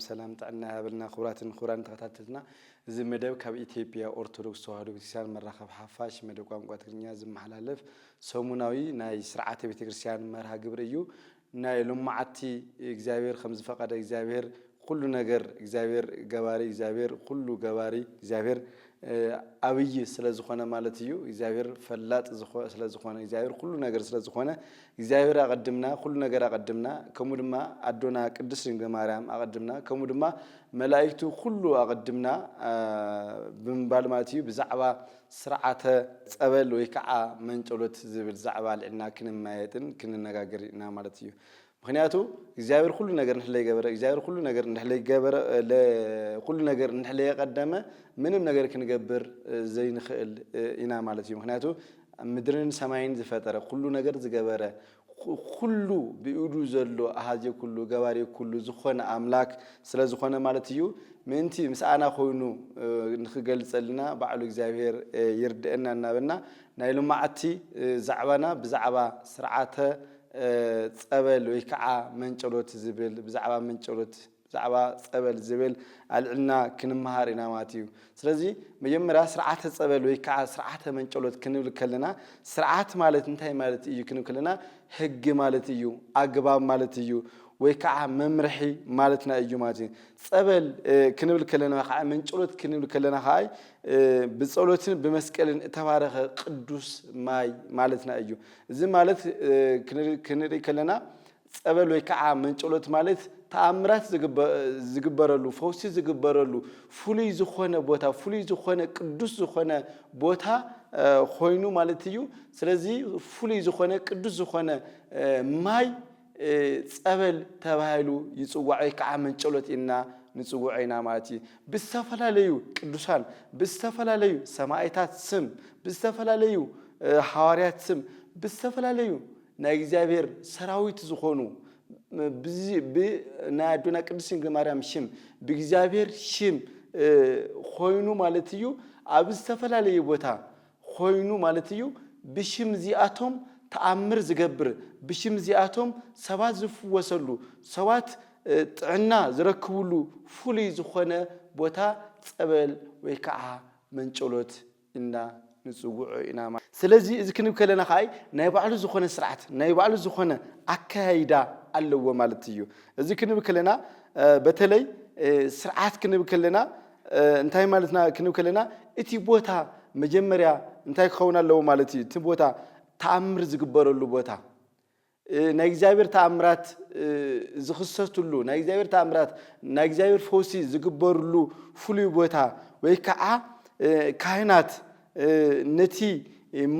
ሰላም ጥዕና ይሃበልና። ክቡራትን ክቡራን ተኸታተልትና፣ እዚ መደብ ካብ ኢትዮጵያ ኦርቶዶክስ ተዋህዶ ቤተክርስትያን መራኸብ ሓፋሽ መደብ ቋንቋ ትግርኛ ዝመሓላለፍ ሰሙናዊ ናይ ስርዓተ ቤተክርስትያን መርሃ ግብሪ እዩ። ናይ ሎማዓቲ እግዚኣብሔር ከም ዝፈቐደ፣ እግዚኣብሔር ኩሉ ነገር፣ እግዚኣብሔር ገባሪ፣ እግዚኣብሔር ኩሉ ገባሪ፣ እግዚኣብሔር ኣብይ ስለ ዝኾነ ማለት እዩ። እግዚኣብሔር ፈላጥ ዝኾ-፣ ስለ ዝኾነ፣ እግዚኣብሔር ኩሉ ነገር ስለ ዝኾነ፣ እግዚኣብሔር ኣቐድምና፣ ኩሉ ነገር ኣቐድምና፣ ከምኡ ድማ ኣዶና ቅድስት ድንግል ማርያም ኣቐድምና፣ ከምኡ ድማ መላእክቱ ኩሉ ኣቐድምና፣ አ፣ ብምባል ማለት እዩ። ብዛዕባ ስርዓተ ጸበል ወይ ከዓ መንጨሎት ዝብል ዛዕባ ኣልዕልና ክንመያየጥን ክንነጋገር ኢና ማለት እዩ። ምኽንያቱ እግዚኣብሔር ኩሉ ነገር እንድሕር ለይገበረ፣ እግዚኣብሔር ኩሉ ነገር እንድሕር ለይገበረ፣ ለ-፣ ኩሉ ነገር እንድሕር ለየቐደመ ምንም ነገር ክንገብር፣ እ፣ ዘይንኽእል፣ እ፣ ኢና ማለት እዩ። ምኽንያቱ ምድርን ሰማይን ዝፈጠረ፣ ኩሉ ነገር ዝገበረ፣ ኩ-፣ ኩሉ ብኢዱ ዘሎ፣ ኣሃዜ ኩሉ፣ ገባሬ ኩሉ ዝኾነ ኣምላክ ስለ ዝኾነ ማለት እዩ። ምእንቲ ምስኣና ኮይኑ፣ እ፣ ንኽገልጸልና ባዕሉ እግዚኣብሔር፣ እ፣ ይርድአና እናበልና ናይ ሎማዓቲ፣ እ፣ ዛዕባና ብዛዕባ ስርዓተ፣ እ፣ ጸበል ወይ ከዓ መንጨሎት ዝብል፣ ብዛዕባ መንጨሎት፣ ብዛዕባ ጸበል ዝብል ኣልዕልና ክንመሃር ኢና ማለት እዩ። ስለዚ መጀመርያ ስርዓተ ጸበል ወይ ከዓ ስርዓተ መንጨሎት ክንብል ከለና፣ ስርዓት ማለት እንታይ ማለት እዩ ክንብል ከለና፣ ህጊ ማለት እዩ፣ ኣግባብ ማለት እዩ፣ ወይ ከዓ መምርሒ ማለትና እዩ ማለት እዩ። ጸበል፣ እ፣ ክንብል ከለና ወይ ከዓ መንጨሎት ክንብል ከለና ከዓ፣ እ፣ ብጸሎትን ብመስቀልን እተባረኸ ቅዱስ ማይ ማለትና እዩ። እዚ ማለት፣ እ፣ ክንርኢ፣ ክንርኢ ከለና ጸበል ወይ ከዓ መንጨሎት ማለት ተኣምራት ዝግበ-፣ ዝግበረሉ፣ ፈውሲ ዝግበረሉ ፍሉይ ዝኾነ ቦታ፣ ፍሉይ ዝኾነ ቅዱስ ዝኾነ ቦታ፣ እ፣ ኮይኑ ማለት እዩ። ስለዚ ፍሉይ ዝኾነ ቅዱስ ዝኾነ፣ እ፣ ማይ፣ እ፣ ጸበል ተባሂሉ ይጽዋዕ ወይ ከዓ መንጨሎት ኢልና ንጽውዖ ኢና ማለት እዩ። ብዝተፈላለዩ ቅዱሳን፣ ብዝተፈላለዩ ሰማዕታት ስም፣ ብዝተፈላለዩ፣ እ፣ ሃዋርያት ስም፣ ብዝተፈላለዩ ናይ እግዚኣብሔር ሰራዊት ዝኾኑ፣ ብዚ-፣ ብ-፣ ናይ ኣዶና ቅድስት ድንግል ማርያም ሽም፣ ብእግዚኣብሔር ሽም፣ እ፣ ኮይኑ ማለት እዩ። ኣብ ዝተፈላለየ ቦታ ኮይኑ ማለት እዩ። ብሽም እዚኣቶም ተኣምር ዝገብር፣ ብሽም እዚኣቶም ሰባት ዝፍወሰሉ፣ ሰባት፣ እ፣ ጥዕና ዝረክብሉ ፍሉይ ዝኾነ ቦታ ጸበል ወይ ከዓ መንጨሎት ኢልና ንጽውዖ ኢና ማለት። ስለዚ እዚ ክንብል ከለና ከኣ ናይ ባዕሉ ዝኾነ ስርዓት፣ ናይ ባዕሉ ዝኾነ ኣከያይዳ ኣለዎ ማለት እዩ። እዚ ክንብል ከለና፣ እ፣ በተለይ፣ እ፣ ስርዓት ክንብል ከለና፣ እ፣ እንታይ ማለትና ክንብል ከለና፣ እቲ ቦታ መጀመርያ እንታይ ክኸውን ኣለዎ ማለት እዩ። እቲ ቦታ ተኣምር ዝግበረሉ ቦታ፣ እ፣ ናይ እግዚኣብሔር ተኣምራት፣ እ፣ ዝኽሰትሉ፣ ናይ እግዚኣብሔር ተኣምራት፣ ናይ እግዚኣብሔር ፈውሲ ዝግበርሉ ፍሉይ ቦታ፣ ወይ ከዓ፣ እ፣ ካህናት፣ እ፣ ነቲ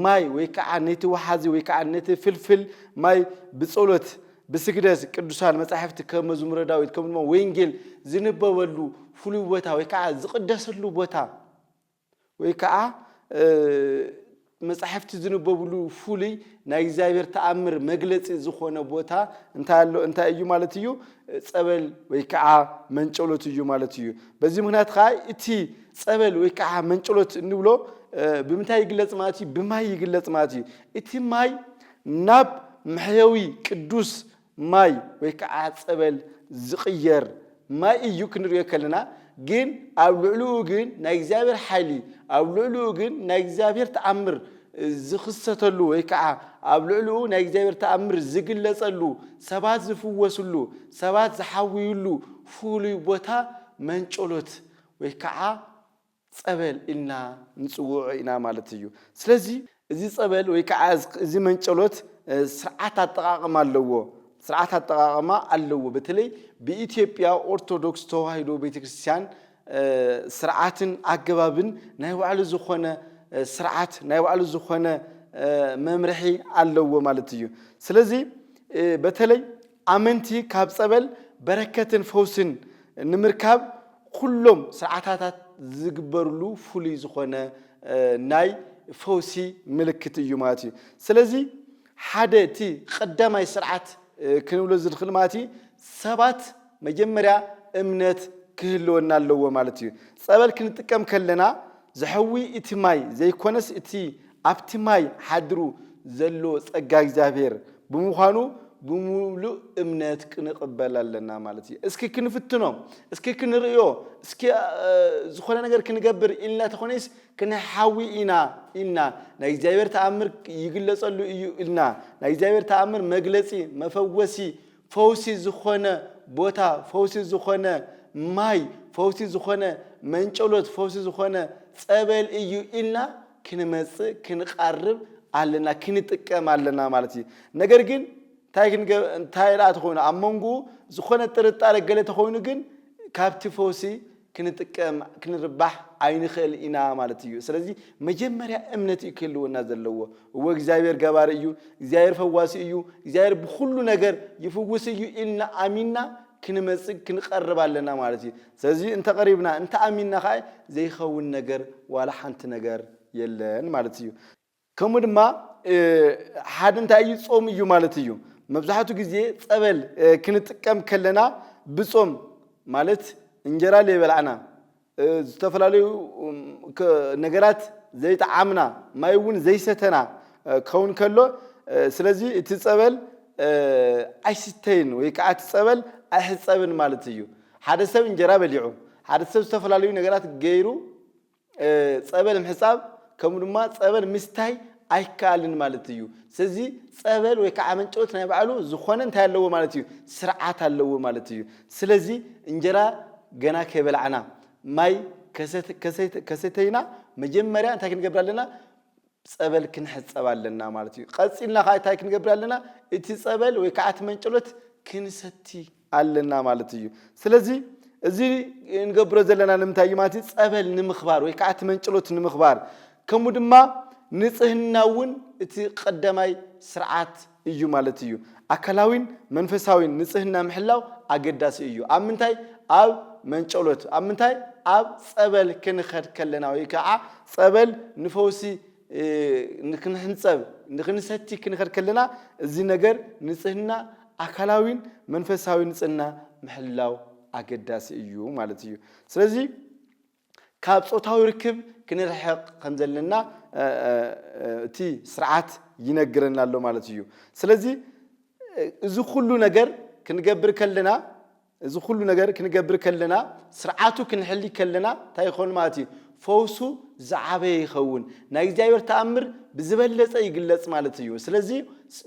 ማይ ወይ ከዓ ነቲ ወሓዚ ወይ ከዓ ነቲ ፍልፍል ማይ ብጸሎት፣ ብስግደት፣ ቅዱሳን መጻሕፍቲ ከም መዝሙረ ዳዊት፣ ከም ድማ ወንጌል ዝንበበሉ ፍሉይ ቦታ ወይ ከዓ ዝቕደሰሉ ቦታ፣ ወይ ከዓ፣ እ፣ መጻሕፍቲ ዝንበብሉ ፍሉይ ናይ እግዚኣብሔር ተኣምር መግለጺ ዝኾነ ቦታ እንታይ ኣሎ፣ እንታይ እዩ ማለት እዩ? ጸበል ወይ ከዓ መንጨሎት እዩ ማለት እዩ። በዚ ምኽንያት ከዓ እቲ ጸበል ወይ ከዓ መንጨሎት እንብሎ፣ እ፣ ብምንታይ ይግለጽ ማለት እዩ? ብማይ ይግለጽ ማለት እዩ። እቲ ማይ ናብ መሕየዊ ቅዱስ ማይ ወይ ከዓ ጸበል ዝቕየር ማይ እዩ ክንሪኦ ከለና፣ ግን ኣብ ልዕሊኡ ግን ናይ እግዚኣብሔር ሓይሊ፣ ኣብ ልዕሊኡ ግን ናይ እግዚኣብሔር ተኣምር ዝኽሰተሉ ወይ ከዓ ኣብ ልዕሊኡ ናይ እግዚኣብሔር ተኣምር ዝግለጸሉ፣ ሰባት ዝፍወስሉ፣ ሰባት ዝሓውዩሉ ፍሉይ ቦታ መንጨሎት ወይ ከዓ ጸበል ኢልና ንጽውዖ ኢና ማለት እዩ። ስለዚ እዚ ጸበል ወይ ከዓ እዚ፣ እዚ መንጨሎት፣ እ፣ ስርዓት ኣጠቓቕማ ኣለዎ። ስርዓት ኣጠቓቕማ ኣለዎ። በተለይ ብኢትዮጵያ ኦርቶዶክስ ተዋህዶ ቤተክርስትያን፣ እ፣ ስርዓትን ኣገባብን ናይ ባዕሉ ዝኾነ፣ እ፣ ስርዓት፣ ናይ ባዕሉ ዝኾነ፣ እ፣ መምርሒ ኣለዎ ማለት እዩ። ስለዚ፣ እ፣ በተለይ ኣመንቲ ካብ ጸበል በረከትን ፈውስን ንምርካብ ኩሎም ስርዓታታት ዝግበርሉ ፍሉይ ዝኾነ፣ እ፣ ናይ ፈውሲ ምልክት እዩ ማለት እዩ። ስለዚ ሓደ እቲ ቀዳማይ ስርዓት፣ እ፣ ክንብሎ ዝንኽእል ማለት እዩ፣ ሰባት መጀመርያ እምነት ክህልወና ኣለዎ ማለት እዩ። ጸበል ክንጥቀም ከለና ዝሐዊ እቲ ማይ ዘይኮነስ እቲ ኣብቲ ማይ ሓድሩ ዘሎ ጸጋ እግዚኣብሔር ብምዃኑ ብምሉእ እምነት ክንቕበል ኣለና ማለት እዩ። እስኪ ክንፍትኖ፣ እስኪ ክንርእዮ፣ እስኪ ዝኾነ ነገር ክንገብር ኢልና ተኾነስ ክንሓዊ ኢና ኢልና፣ ናይ እግዚኣብሔር ተኣምር ይግለጸሉ እዩ ኢልና፣ ናይ እግዚኣብሔር ተኣምር መግለጺ፣ መፈወሲ፣ ፈውሲ ዝኾነ ቦታ፣ ፈውሲ ዝኾነ ማይ፣ ፈውሲ ዝኾነ መንጨሎት፣ ፈውሲ ዝኾነ ጸበል እዩ ኢልና ክንመጽእ ክንቃርብ ኣለና፣ ክንጥቀም ኣለና ማለት እዩ። ነገር ግን እንታይ ክንገ እንታይ ደኣ ተኾይኑ ኣብ መንጎኡ ዝኾነ ጥርጣረ ገለ ተኾይኑ ግን ካብቲ ፈውሲ ክንጥቀም ክንርባሕ ኣይንኽእል ኢና ማለት እዩ። ስለዚ መጀመርያ እምነት እዩ ክህልወና ዘለዎ። እወ እግዚኣብሔር ገባሪ እዩ፣ እግዚኣብሔር ፈዋሲ እዩ፣ እግዚኣብሔር ብኹሉ ነገር ይፍውስ እዩ ኢልና ኣሚንና ክንመጽእ ክንቀርብ ኣለና ማለት እዩ። ስለዚ እንተቐሪብና እንተኣሚንና ከዓ ዘይኸውን ነገር ዋላ ሓንቲ ነገር የለን ማለት እዩ። ከምኡ ድማ ሓደ እንታይ እዩ ጾም እዩ ማለት እዩ። መብዛሕቱ ግዜ ጸበል ክንጥቀም ከለና ብጾም ማለት እንጀራ ዘይበላዕና፣ ዝተፈላለዩ ነገራት ዘይጠዓምና፣ ማይ እውን ዘይሰተና ክኸውን ከሎ፣ ስለዚ እቲ ጸበል ኣይስተይን ወይ ከዓ እቲ ጸበል ኣይሕጸብን ማለት እዩ። ሓደ ሰብ እንጀራ በሊዑ፣ ሓደ ሰብ ዝተፈላለዩ ነገራት ገይሩ ጸበል ምሕጻብ ከምኡ ድማ ጸበል ምስታይ ኣይከኣልን ማለት እዩ። ስለዚ ጸበል ወይ ከዓ መንጨሎት ናይ ባዕሉ ዝኾነ እንታይ ኣለዎ ማለት እዩ? ስርዓት ኣለዎ ማለት እዩ። ስለዚ እንጀራ ገና ከይበላዕና ማይ ከሰተይና መጀመርያ እንታይ ክንገብር ኣለና? ጸበል ክንሕጸብ ኣለና ማለት እዩ። ቀጺልና ከዓ እንታይ ክንገብር ኣለና? እቲ ጸበል ወይ ከዓ እቲ መንጨሎት ክንሰቲ ኣለና ማለት እዩ። ስለዚ እዚ እንገብሮ ዘለና ንምንታይ እዩ ማለት እዩ? ጸበል ንምኽባር ወይ ከዓ እቲ መንጨሎት ንምኽባር፣ ከምኡ ድማ ንጽህና እውን እቲ ቀዳማይ ስርዓት እዩ ማለት እዩ። ኣካላዊን መንፈሳዊን ንጽህና ምሕላው ኣገዳሲ እዩ። ኣብ ምንታይ? ኣብ መንጨሎት። ኣብ ምንታይ? ኣብ ጸበል ክንኸድ ከለና ወይ ከዓ ጸበል ንፈውሲ ንክንሕንጸብ ንክንሰቲ ክንኸድ ከለና እዚ ነገር ንጽህና ኣካላዊን መንፈሳዊ ንጽህና ምሕላው ኣገዳሲ እዩ ማለት እዩ። ስለዚ ካብ ጾታዊ ርክብ ክንርሕቕ ከም ዘለና እቲ ስርዓት ይነግረና ኣሎ ማለት እዩ። ስለዚ እዚ ኩሉ ነገር ክንገብር ከለና እዚ ኩሉ ነገር ክንገብር ከለና ስርዓቱ ክንሕሊ ከለና እንታይ ይኸውን ማለት እዩ? ፈውሱ ዝዓበየ ይኸውን። ናይ እግዚኣብሔር ተኣምር ብዝበለጸ ይግለጽ ማለት እዩ። ስለዚ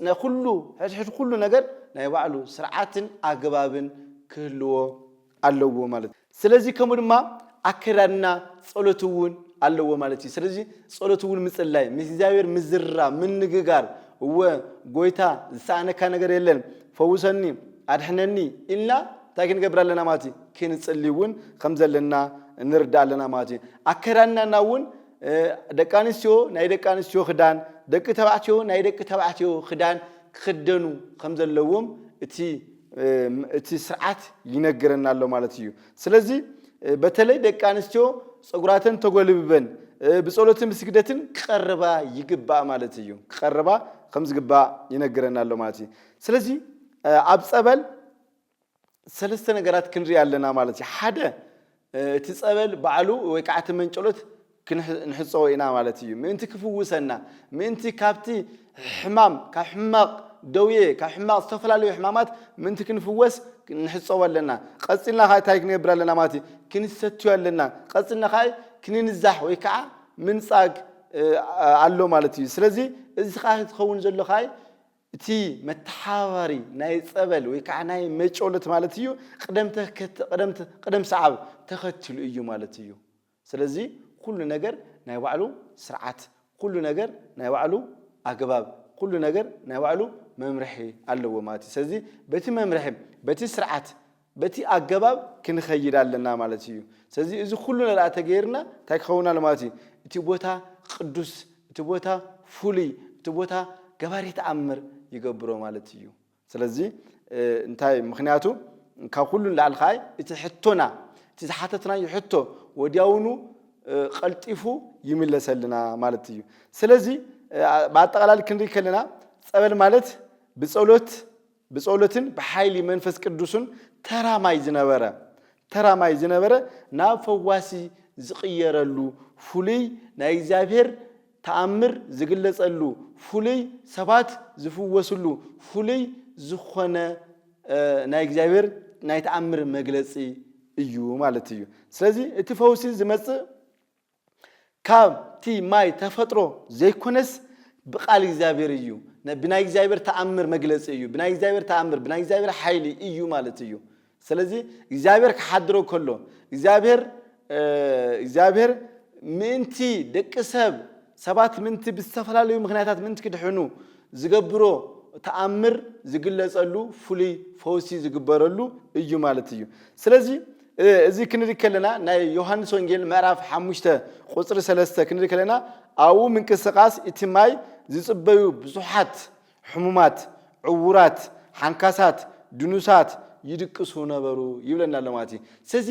ንኩሉ ሕድሕድ ኩሉ ነገር ናይ ባዕሉ ስርዓትን ኣገባብን ክህልዎ ኣለዎ ማለት እዩ። ስለዚ ከምኡ ድማ ኣከዳድና ጸሎት እውን ኣለዎ ማለት እዩ። ስለዚ ጸሎት እውን ምጽላይ፣ ምስ እግዚኣብሔር ምዝርራብ፣ ምንግጋር፣ እወ ጎይታ ዝሰኣነካ ነገር የለን፣ ፈውሰኒ፣ ኣድሕነኒ ኢልና እንታይ ክንገብር ኣለና ማለት እዩ? ክንጽሊ እውን ከም ዘለና ንርዳእ ኣለና ማለት እዩ። ኣከዳድናና እውን ደቂ ኣንስትዮ ናይ ደቂ ኣንስትዮ ክዳን፣ ደቂ ተባዕትዮ ናይ ደቂ ተባዕትዮ ክዳን ክኽደኑ ከም ዘለዎም እቲ እቲ ስርዓት ይነግረና ኣሎ ማለት እዩ። ስለዚ በተለይ ደቂ ኣንስትዮ ፀጉራተን ተጎልብበን ብፀሎትን ብስግደትን ክቐርባ ይግባእ ማለት እዩ። ክቐርባ ከም ዝግባእ ይነግረና ኣሎ ማለት እዩ። ስለዚ ኣብ ፀበል ሰለስተ ነገራት ክንርኢ ኣለና ማለት እዩ። ሓደ እቲ ጸበል ባዕሉ ወይ ከዓ እቲ መንጨሎት ክንሕ- ንሕጸቦ ኢና ማለት እዩ። ምእንቲ ክፍውሰና፣ ምእንቲ ካብቲ ሕማም፣ ካብ ሕማቕ ደዌ፣ ካብ ሕማቕ ዝተፈላለዩ ሕማማት ምእንቲ ክንፍወስ ንሕጸቦ ኣለና። ቀጺልና ከዓ እንታይ ክንገብር ኣለና ማለት እዩ? ክንሰትዮ ኣለና። ቀጺልና ከዓ ክንንዛሕ ወይ ከዓ ምንጻግ ኣሎ ማለት እዩ። ስለዚ እዚ ከዓ ዝኸውን ዘሎ ከዓ እቲ መተሓባባሪ ናይ ጸበል ወይ ከዓ ናይ መጨወለት ማለት እዩ ቅደም ተከተ- ቅደም ተ- ቅደም ሰዓብ ተኸቲሉ እዩ ማለት እዩ። ስለዚ ኩሉ ነገር ናይ ባዕሉ ስርዓት፣ ኩሉ ነገር ናይ ባዕሉ ኣገባብ፣ ኩሉ ነገር ናይ ባዕሉ መምርሒ ኣለዎ ማለት እዩ። ስለዚ በቲ መምርሒ፣ በቲ ስርዓት፣ በቲ ኣገባብ ክንኸይድ ኣለና ማለት እዩ። ስለዚ እዚ ኩሉ ነኣ ተገይርና እንታይ ክኸውን ኣሎ ማለት እዩ? እቲ ቦታ ቅዱስ፣ እቲ ቦታ ፍሉይ፣ እቲ ቦታ ገባሪ ተኣምር ይገብሮ ማለት እዩ። ስለዚ እንታይ ምኽንያቱ ካብ ኩሉ ንላዕሊ ከዓ እቲ ሕቶና፣ እቲ ዝሓተትናዮ ሕቶ ወዲያውኑ ቀልጢፉ ይምለሰልና ማለት እዩ። ስለዚ ብኣጠቓላሊ ክንርኢ ከለና ጸበል ማለት ብጸሎት ብጸሎትን ብሓይሊ መንፈስ ቅዱስን ተራማይ ዝነበረ ተራማይ ዝነበረ ናብ ፈዋሲ ዝቕየረሉ ፍሉይ ናይ እግዚኣብሔር ተኣምር ዝግለጸሉ ፍሉይ ሰባት ዝፍወስሉ ፍሉይ ዝኾነ ናይ እግዚኣብሔር ናይ ተኣምር መግለፂ እዩ ማለት እዩ። ስለዚ እቲ ፈውሲ ዝመፅእ ካብቲ ማይ ተፈጥሮ ዘይኮነስ ብቃል እግዚኣብሔር እዩ። ብናይ እግዚኣብሔር ተኣምር መግለፂ እዩ። ብናይ እግዚኣብሔር ተኣምር፣ ብናይ እግዚኣብሔር ሓይሊ እዩ ማለት እዩ። ስለዚ እግዚኣብሔር ክሓድሮ ከሎ እግዚኣብሔር እግዚኣብሔር ምእንቲ ደቂ ሰብ ሰባት ምእንቲ ብዝተፈላለዩ ምክንያታት ምእንቲ ክድሕኑ ዝገብሮ ተኣምር ዝግለጸሉ ፍሉይ ፈውሲ ዝግበረሉ እዩ ማለት እዩ። ስለዚ እዚ ክንርኢ ከለና ናይ ዮሃንስ ወንጌል ምዕራፍ ሓሙሽተ ቁፅሪ ሰለስተ ክንርኢ ከለና ኣብኡ ምንቅስቃስ እቲ ማይ ዝፅበዩ ብዙሓት ሕሙማት፣ ዕውራት፣ ሓንካሳት፣ ድኑሳት ይድቅሱ ነበሩ ይብለና ኣሎ ማለት እዩ። ስለዚ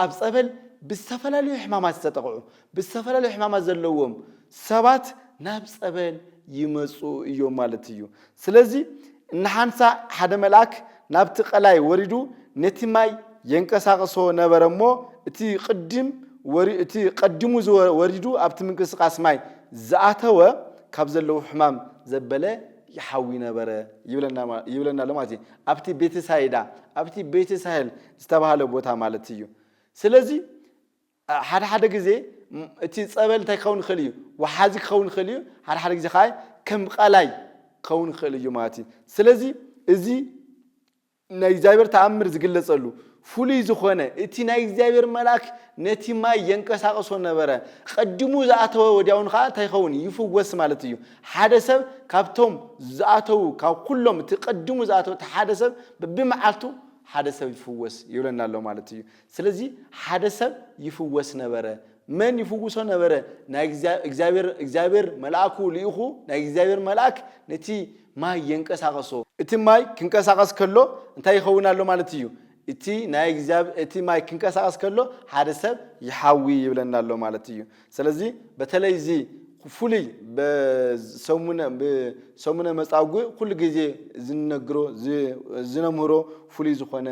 ኣብ ፀበል ብዝተፈላለዩ ሕማማት ዝተጠቕዑ ብዝተፈላለዩ ሕማማት ዘለዎም ሰባት ናብ ፀበል ይመፁ እዮም ማለት እዩ። ስለዚ እንሓንሳ ሓደ መልኣክ ናብቲ ቀላይ ወሪዱ ነቲ ማይ የንቀሳቕሶ ነበረ እሞ እቲ ቅድም እቲ ቀዲሙ ወሪዱ ኣብቲ ምንቅስቃስ ማይ ዝኣተወ ካብ ዘለዉ ሕማም ዘበለ ይሓዊ ነበረ ይብለና ኣሎ ማለት እዩ። ኣብቲ ቤተሳይዳ ኣብቲ ቤተሳይል ዝተባሃለ ቦታ ማለት እዩ። ስለዚ ሓደ ሓደ ግዜ እቲ ፀበል እንታይ ክኸውን ይኽእል እዩ? ወሓዚ ክኸውን ይኽእል እዩ። ሓደ ሓደ ግዜ ከዓ ከም ቐላይ ክኸውን ይኽእል እዩ ማለት እዩ። ስለዚ እዚ ናይ እግዚኣብሔር ተኣምር ዝግለጸሉ ፍሉይ ዝኾነ እቲ ናይ እግዚኣብሔር መልኣክ ነቲ ማይ የንቀሳቕሶ ነበረ። ቀዲሙ ዝኣተወ ወዲያውን ከዓ እንታይ ይኸውን? ይፍወስ ማለት እዩ። ሓደ ሰብ ካብቶም ዝኣተዉ ካብ ኩሎም እቲ ቀዲሙ ዝኣተወ እቲ ሓደ ሰብ በብመዓልቱ ሓደ ሰብ ይፍወስ ይብለና ኣሎ ማለት እዩ። ስለዚ ሓደ ሰብ ይፍወስ ነበረ። መን ይፍውሶ ነበረ? ናይ እግዚኣብሔር መልኣኩ ልኢኹ ናይ እግዚኣብሔር መልኣክ ነቲ ማይ የንቀሳቐሶ። እቲ ማይ ክንቀሳቐስ ከሎ እንታይ ይኸውን ኣሎ ማለት እዩ? እቲ ናይ እግዚኣብሔር እቲ ማይ ክንቀሳቐስ ከሎ ሓደ ሰብ ይሓዊ ይብለና ኣሎ ማለት እዩ። ስለዚ በተለይ እዚ ፍሉይ ብሰሙነ ብሰሙነ መጻጉዕ ኩሉ ግዜ ዝነግሮ ዝነምህሮ ፍሉይ ዝኾነ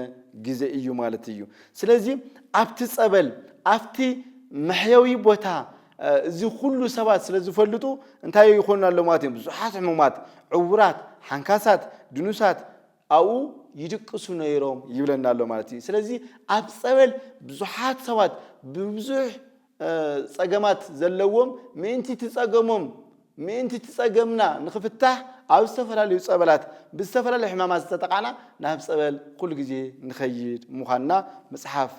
ግዜ እዩ ማለት እዩ። ስለዚ ኣብቲ ጸበል ኣብቲ መሕየዊ ቦታ እዚ ኩሉ ሰባት ስለ ዝፈልጡ እንታይ ይኾኑ ኣሎ ማለት እዮም? ብዙሓት ሕሙማት፣ ዕውራት፣ ሓንካሳት፣ ድኑሳት ኣብኡ ይድቅሱ ነይሮም ይብለና ኣሎ ማለት እዩ። ስለዚ ኣብ ጸበል ብዙሓት ሰባት ብብዙሕ ጸገማት ዘለዎም ምእንቲ እቲ ጸገሞም ምእንቲ እቲ ጸገምና ንኽፍታሕ ኣብ ዝተፈላለዩ ጸበላት ብዝተፈላለዩ ሕማማት ዝተጠቓና ናብ ጸበል ኩሉ ግዜ ንኸይድ ምዃንና መጽሓፍ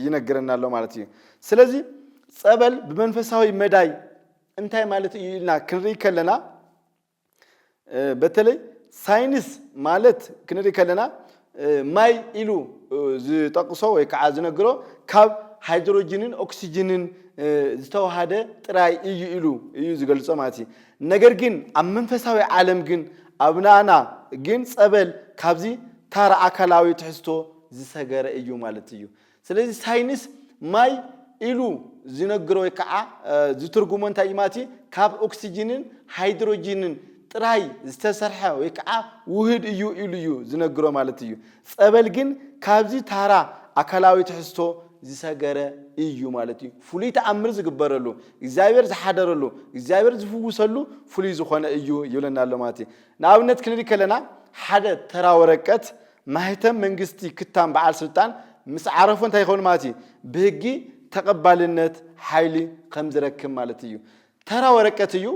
ይነግረና ኣሎ ማለት እዩ። ስለዚ ጸበል ብመንፈሳዊ መዳይ እንታይ ማለት እዩ ኢልና ክንርኢ ከለና በተለይ ሳይንስ ማለት ክንርኢ ከለና ማይ ኢሉ ዝጠቅሶ ወይ ከዓ ዝነግሮ ካብ ሃይድሮጅንን ኦክሲጅንን ዝተዋሃደ ጥራይ እዩ ኢሉ እዩ ዝገልጾ ማለት እዩ። ነገር ግን ኣብ መንፈሳዊ ዓለም ግን ኣብ ናና ግን ጸበል ካብዚ ታራ ኣካላዊ ትሕዝቶ ዝሰገረ እዩ ማለት እዩ። ስለዚ ሳይንስ ማይ ኢሉ ዝነግሮ ወይ ከዓ ዝትርጉሞ እንታይ እዩ ማለት እዩ? ካብ ኦክሲጅንን ሃይድሮጅንን ጥራይ ዝተሰርሐ ወይ ከዓ ውህድ እዩ ኢሉ እዩ ዝነግሮ ማለት እዩ። ጸበል ግን ካብዚ ታራ ኣካላዊ ትሕዝቶ ዝሰገረ እዩ ማለት እዩ። ፍሉይ ተኣምር ዝግበረሉ እግዚኣብሔር ዝሓደረሉ እግዚኣብሔር ዝፍውሰሉ ፍሉይ ዝኾነ እዩ ይብለና ኣሎ ማለት እዩ። ንኣብነት ክንርኢ ከለና ሓደ ተራ ወረቀት ማህተም መንግስቲ ክታም በዓል ስልጣን ምስ ዓረፎ እንታይ ይኸውን ማለት እዩ? ብህጊ ተቐባልነት ሓይሊ ከም ዝረክብ ማለት እዩ። ተራ ወረቀት እዩ፣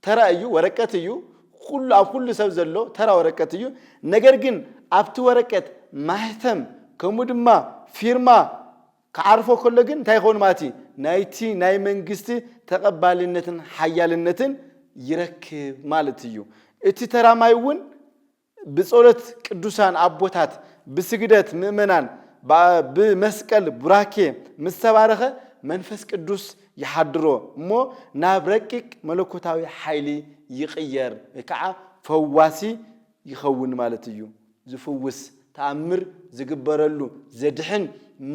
ተራ እዩ፣ ወረቀት እዩ፣ ኩሉ ኣብ ኩሉ ሰብ ዘሎ ተራ ወረቀት እዩ። ነገር ግን ኣብቲ ወረቀት ማህተም ከምኡ ድማ ፊርማ ክዓርፎ ከሎ ግን እንታይ ይኸውን ማለት እዩ? ናይቲ ናይ መንግስቲ ተቐባልነትን ሓያልነትን ይረክብ ማለት እዩ። እቲ ተራ ማይ እውን ብጸሎት ቅዱሳን ኣቦታት ብስግደት ምእመናን ብመስቀል ቡራኬ ምስ ተባረኸ መንፈስ ቅዱስ ይሓድሮ እሞ ናብ ረቂቅ መለኮታዊ ሓይሊ ይቕየር ወይ ከዓ ፈዋሲ ይኸውን ማለት እዩ። ዝፍውስ ተኣምር ዝግበረሉ ዘድሕን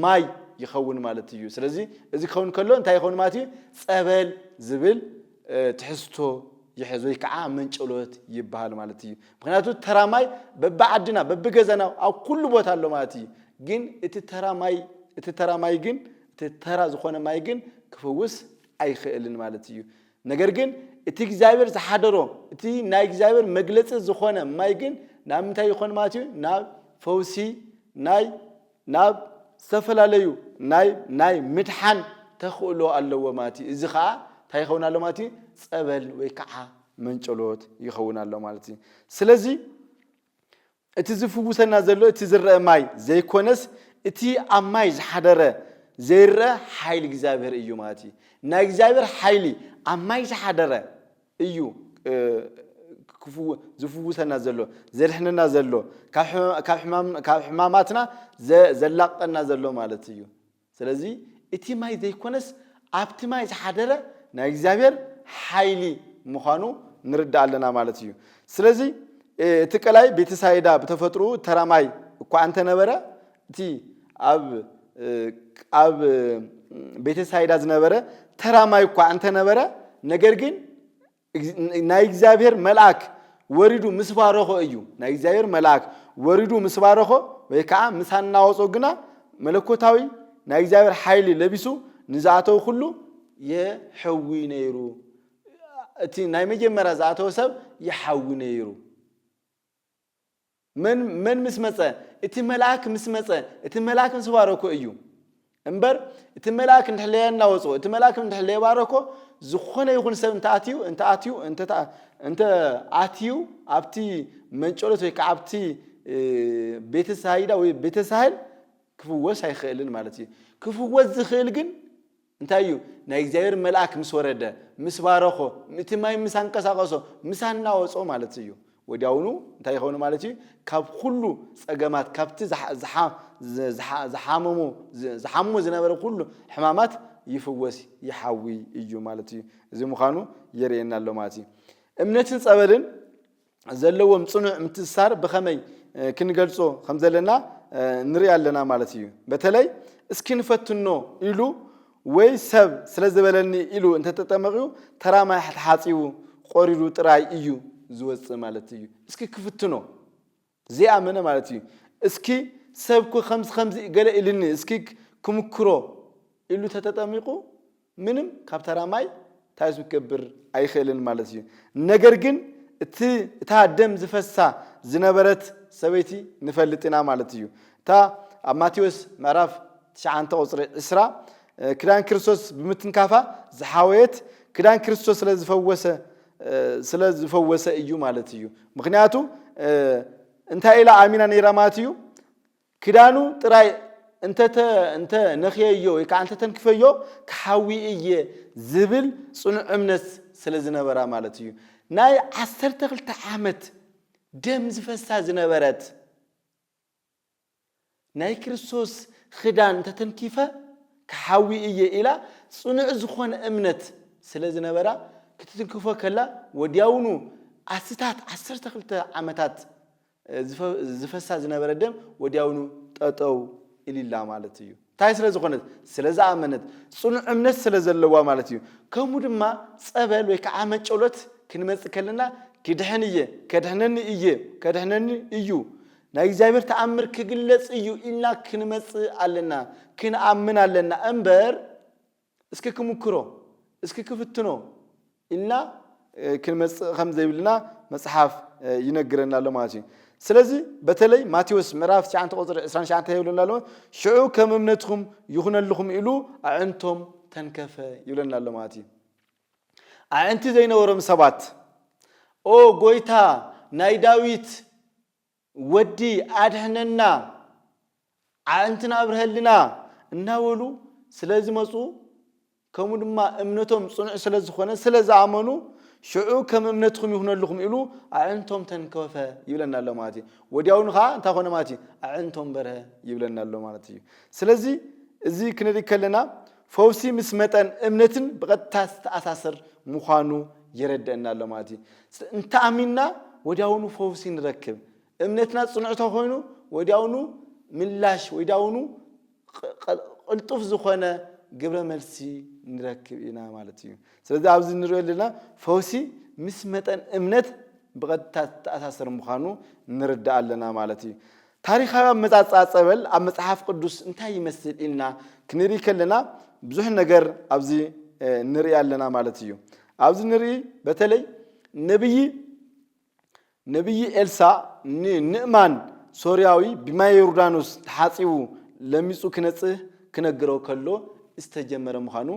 ማይ ይኸውን ማለት እዩ። ስለዚ እዚ ክኸውን ከሎ እንታይ ይኸውን ማለት እዩ? ጸበል ዝብል ትሕዝቶ ይሕዝ ወይ ከዓ መንጨሎት ይበሃል ማለት እዩ። ምክንያቱ ተራ ማይ በብዓድና በብገዛና ኣብ ኩሉ ቦታ ኣሎ ማለት እዩ። ግን እቲ ተራ ማይ እቲ ተራ ማይ ግን እቲ ተራ ዝኾነ ማይ ግን ክፍውስ ኣይኽእልን ማለት እዩ። ነገር ግን እቲ እግዚኣብሔር ዝሓደሮ እቲ ናይ እግዚኣብሔር መግለፂ ዝኾነ ማይ ግን ናብ ምንታይ ይኾን ማለት እዩ? ናብ ፈውሲ፣ ናይ ናብ ዝተፈላለዩ ናይ ናይ ምድሓን ተኽእሎ ኣለዎ ማለት እዩ። እዚ ኸዓ እንታይ ይኸውን ኣሎ ማለት እዩ? ጸበል ወይ ከዓ መንጨሎት ይኸውን ኣሎ ማለት እዩ። ስለዚ እቲ ዝፍውሰና ዘሎ እቲ ዝረአ ማይ ዘይኮነስ እቲ ኣብ ማይ ዝሓደረ ዘይረአ ሓይሊ እግዚኣብሔር እዩ ማለት እዩ። ናይ እግዚኣብሔር ሓይሊ ኣብ ማይ ዝሓደረ እዩ ዝፍውሰና ዘሎ፣ ዘድሕነና ዘሎ፣ ካብ ሕማማትና ዘላቕጠና ዘሎ ማለት እዩ። ስለዚ እቲ ማይ ዘይኮነስ ኣብቲ ማይ ዝሓደረ ናይ እግዚኣብሔር ሓይሊ ምዃኑ ንርዳእ ኣለና ማለት እዩ። ስለዚ እቲ ቀላይ ቤተሳይዳ ብተፈጥሮ ተራ ማይ እኳ እንተነበረ እቲ ኣብ ኣብ ቤተሳይዳ ዝነበረ ተራ ማይ እኳ እንተነበረ ነገር ግን ናይ እግዚኣብሔር መልኣክ ወሪዱ ምስ ባረኾ እዩ። ናይ እግዚኣብሔር መልኣክ ወሪዱ ምስ ባረኾ ወይ ከዓ ምስ ኣናወጾ ግና መለኮታዊ ናይ እግዚኣብሔር ሓይሊ ለቢሱ ንዝኣተው ኩሉ የሐዊ ነይሩ። እቲ ናይ መጀመርያ ዝኣተወ ሰብ ይሓዊ ነይሩ። መን መን ምስ መጸ? እቲ መልኣክ ምስ መጸ፣ እቲ መልኣክ ምስ ባረኮ እዩ። እምበር እቲ መልኣክ እንድሕር ለየናወጾ፣ እቲ መልኣክ እንድሕር ለየባረኮ፣ ዝኾነ ይኹን ሰብ እንተ ኣትዩ እንተ ኣትዩ እንተ ኣትዩ ኣብቲ መንጨሎት ወይ ከዓ ኣብቲ ቤተ ሳይዳ ወይ ቤተ ሳህል ክፍወስ ኣይኽእልን ማለት እዩ። ክፍወስ ዝኽእል ግን እንታይ እዩ? ናይ እግዚኣብሔር መልኣክ ምስ ወረደ፣ ምስ ባረኾ፣ እቲ ማይ ምስ ኣንቀሳቐሶ፣ ምስ ኣናወጾ ማለት እዩ። ወዲያውኑ እንታይ ይኸውን ማለት እዩ? ካብ ኩሉ ጸገማት ካብቲ ዝሓመሙ ዝሓሙ ዝነበረ ኩሉ ሕማማት ይፍወስ ይሓዊ እዩ ማለት እዩ። እዚ ምዃኑ የርእየና ኣሎ ማለት እዩ። እምነትን ጸበልን ዘለዎም ጽኑዕ ምትእስሳር ብኸመይ ክንገልጾ ከም ዘለና ንርኢ ኣለና ማለት እዩ። በተለይ እስኪ ንፈትኖ ኢሉ ወይ ሰብ ስለ ዝበለኒ ኢሉ እንተተጠመቂዩ ተራ ማይ ተሓጺቡ ቆሪሩ ጥራይ እዩ ዝወጽእ ማለት እዩ። እስኪ ክፍትኖ ዘይኣመነ ማለት እዩ። እስኪ ሰብኩ ከምዚ ከምዚ ገለ ኢልኒ እስኪ ክምክሮ ኢሉ ተተጠሚቁ ምንም ካብ ተራ ማይ እንታይ ዝገብር ኣይኽእልን ማለት እዩ። ነገር ግን እቲ እታ ደም ዝፈሳ ዝነበረት ሰበይቲ ንፈልጥ ኢና ማለት እዩ። እታ ኣብ ማቴዎስ ምዕራፍ ትሽዓተ ቁፅሪ ዕስራ ክዳን ክርስቶስ ብምትንካፋ ዝሓወየት ክዳን ክርስቶስ ስለ ዝፈወሰ ስለ ዝፈወሰ እዩ ማለት እዩ። ምክንያቱ እንታይ ኢላ ኣሚና ነይራ ማለት እዩ? ክዳኑ ጥራይ እንተ እንተ ነኽየዮ ወይ ከዓ እንተ ተንክፈዮ ክሓዊ እየ ዝብል ጽኑዕ እምነት ስለ ዝነበራ ማለት እዩ። ናይ ዓሰርተ ክልተ ዓመት ደም ዝፈሳ ዝነበረት ናይ ክርስቶስ ክዳን እንተ ተንኪፈ ክሓዊ እየ ኢላ ጽኑዕ ዝኾነ እምነት ስለ ዝነበራ ክትትንክፎ ከላ ወዲያውኑ ኣስታት ዓሰርተ ክልተ ዓመታት ዝፈሳ ዝነበረ ደም ወዲያውኑ ጠጠው ኢልላ ማለት እዩ። እንታይ ስለ ዝኾነት? ስለ ዝኣመነት፣ ጽኑዕ እምነት ስለ ዘለዋ ማለት እዩ። ከምኡ ድማ ጸበል ወይ ከዓ መጨሎት ክንመጽእ ከለና ክድሕን እየ፣ ከድሕነኒ እየ፣ ከድሕነኒ እዩ፣ ናይ እግዚኣብሔር ተኣምር ክግለጽ እዩ ኢልና ክንመጽእ ኣለና፣ ክንኣምን ኣለና እምበር እስኪ ክምክሮ፣ እስኪ ክፍትኖ ኢልና ክንመጽእ ከም ዘይብልና መጽሓፍ ይነግረና ኣሎ ማለት እዩ። ስለዚ በተለይ ማቴዎስ ምዕራፍ ትሽዓተ ቁፅሪ ዕስራን ትሽዓተን ይብለና ኣሎ፣ ሽዑ ከም እምነትኩም ይኹነልኹም ኢሉ ኣዕንቶም ተንከፈ ይብለና ኣሎ ማለት እዩ። ኣዕንቲ ዘይነበሮም ሰባት ኦ ጎይታ ናይ ዳዊት ወዲ ኣድሕነና ኣዕንትና ኣብርሀልና እናበሉ ስለ ዝመፁ ከምኡ ድማ እምነቶም ፅኑዕ ስለ ዝኾነ ስለ ዝኣመኑ ሽዑ ከም እምነትኩም ይኹነልኹም ኢሉ ኣዕንቶም ተንከፈ ይብለና ኣሎ ማለት እዩ። ወዲያውኑ ከዓ እንታይ ኮነ ማለት እዩ? ኣዕንቶም በርሀ ይብለና ኣሎ ማለት እዩ። ስለዚ እዚ ክንርኢ ከለና ፈውሲ ምስ መጠን እምነትን ብቐጥታ ዝተኣሳሰር ምዃኑ የረድአና ኣሎ ማለት እዩ። እንተኣሚንና ወዲያውኑ ፈውሲ ንረክብ። እምነትና ጽኑዕ ተኾይኑ ወዲያውኑ ምላሽ ወዲያውኑ ቅልጡፍ ዝኾነ ግብረ መልሲ ንረክብ ኢና ማለት እዩ። ስለዚ ኣብዚ ንሪኦ ዘለና ፈውሲ ምስ መጠን እምነት ብቐጥታ ዝተኣሳሰር ምዃኑ ንርዳእ ኣለና ማለት እዩ። ታሪኻዊ ኣመጻጽኣ ጸበል ኣብ መጽሓፍ ቅዱስ እንታይ ይመስል ኢልና ክንርኢ ከለና ብዙሕ ነገር ኣብዚ ንርኢ ኣለና ማለት እዩ። ኣብዚ ንርኢ በተለይ ነብይ ነቢይ ኤልሳዕ ንንእማን ሶርያዊ ብማይ ዮርዳኖስ ተሓጺቡ ለሚጹ ክነጽህ ክነግሮ ከሎ ዝተጀመረ ምዃኑ፣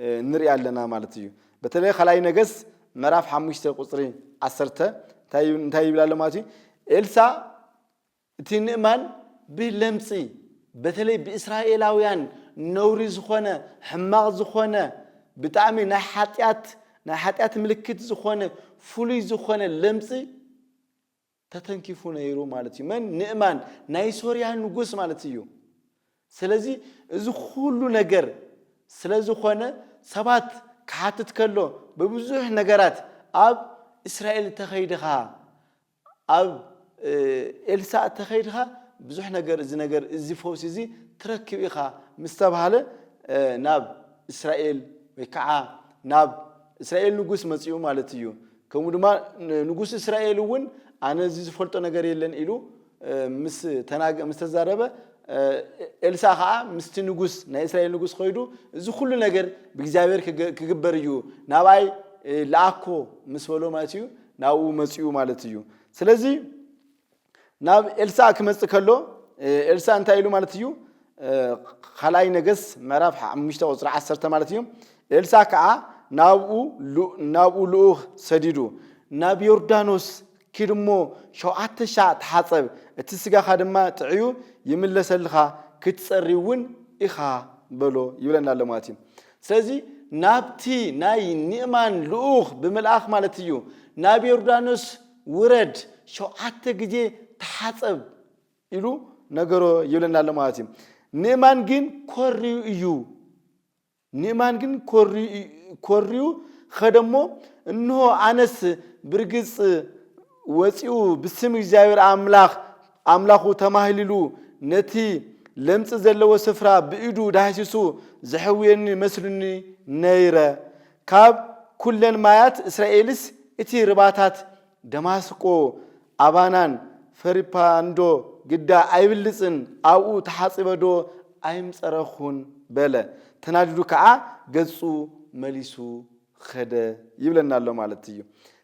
እ፣ ንርኢ ኣለና ማለት እዩ። በተለይ ካልኣይ ነገስት ምዕራፍ ሓሙሽተ ቁጽሪ ዓሰርተ እንታይ ይብል፣ እንታይ ይብል ኣሎ ማለት እዩ? ኤልሳዕ እቲ ንእማን ብለምጺ፣ በተለይ ብእስራኤላውያን ነውሪ ዝኾነ፣ ሕማቕ ዝኾነ፣ ብጣዕሚ ናይ ሓጢኣት፣ ናይ ሓጢኣት ምልክት ዝኾነ፣ ፍሉይ ዝኾነ ለምጺ ተተንኪፉ ነይሩ ማለት እዩ። መን? ንእማን፣ ናይ ሶርያ ንጉስ ማለት እዩ። ስለዚ እዚ ኩሉ ነገር ስለ ዝኾነ፣ ሰባት ክሓትት ከሎ፣ ብብዙሕ ነገራት ኣብ እስራኤል ተኸይድኻ፣ ኣብ፣ እ፣ ኤልሳዕ ተኸይድኻ፣ ብዙሕ ነገር፣ እዚ ነገር፣ እዚ ፈውሲ እዚ ትረክብ ኢኻ ምስ ተባህለ፣ እ፣ ናብ እስራኤል ወይ ከዓ ናብ እስራኤል ንጉስ መጺኡ ማለት እዩ። ከምኡ ድማ ን-፣ ንጉስ እስራኤል እውን ኣነ እዚ ዝፈልጦ ነገር የለን ኢሉ፣ እ፣ ምስ ተናገ-፣ ምስ ተዛረበ፣ እ፣ ኤልሳዕ ከዓ ምስቲ ንጉስ፣ ናይ እስራኤል ንጉስ ኸይዱ እዚ ኩሉ ነገር ብእግዚኣብሔር ክገ-፣ ክግበር እዩ፣ ናብኣይ፣ እ፣ ለኣኮ ምስ በሎ ማለት እዩ፣ ናብኡ መጺኡ ማለት እዩ። ስለዚ ናብ ኤልሳዕ ክመጽእ ከሎ፣ እ፣ ኤልሳዕ እንታይ ኢሉ ማለት እዩ? እ፣ ካልኣይ ነገስት ምዕራፍ ሓሙሽተ ቁጽሪ ዓሰርተ ማለት እዩ። ኤልሳዕ ከዓ ናብኡ ሉ-፣ ናብኡ ልኡኽ ሰዲዱ፣ ናብ ዮርዳኖስ ኪድ እሞ ሸውዓተ ሻዕ ተሓጸብ፣ እቲ ስጋኻ ድማ ጥዕዩ ይምለሰልኻ፣ ክትጸሪ እውን ኢኻ በሎ ይብለና ኣሎ ማለት እዩ። ስለዚ ናብቲ ናይ ንእማን ልኡኽ ብምልኣኽ ማለት እዩ፣ ናብ ዮርዳኖስ ውረድ፣ ሸውዓተ ግዜ ተሓጸብ ኢሉ ነገሮ ይብለና ኣሎ ማለት እዩ። ንእማን ግን ኮርዩ እዩ። ንእማን ግን ኮርዩ፣ ኮርዩ ኸደ እሞ፣ እንሆ ኣነስ ብርግጽ ወጺኡ ብስም እግዚኣብሔር ኣምላኽ፣ ኣምላኹ ተማህሊሉ ነቲ ለምጽ ዘለዎ ስፍራ ብኢዱ ዳህሲሱ ዘሕውየኒ መስሉኒ ነይረ። ካብ ኩለን ማያት እስራኤልስ እቲ ርባታት ደማስቆ፣ ኣባናን ፈሪፓንዶ ግዳ ኣይብልጽን፣ ኣብኡ ተሓጺበዶ ኣይምጸረኹን በለ። ተናዲዱ ከዓ ገጹ መሊሱ ኸደ ይብለና ኣሎ ማለት እዩ።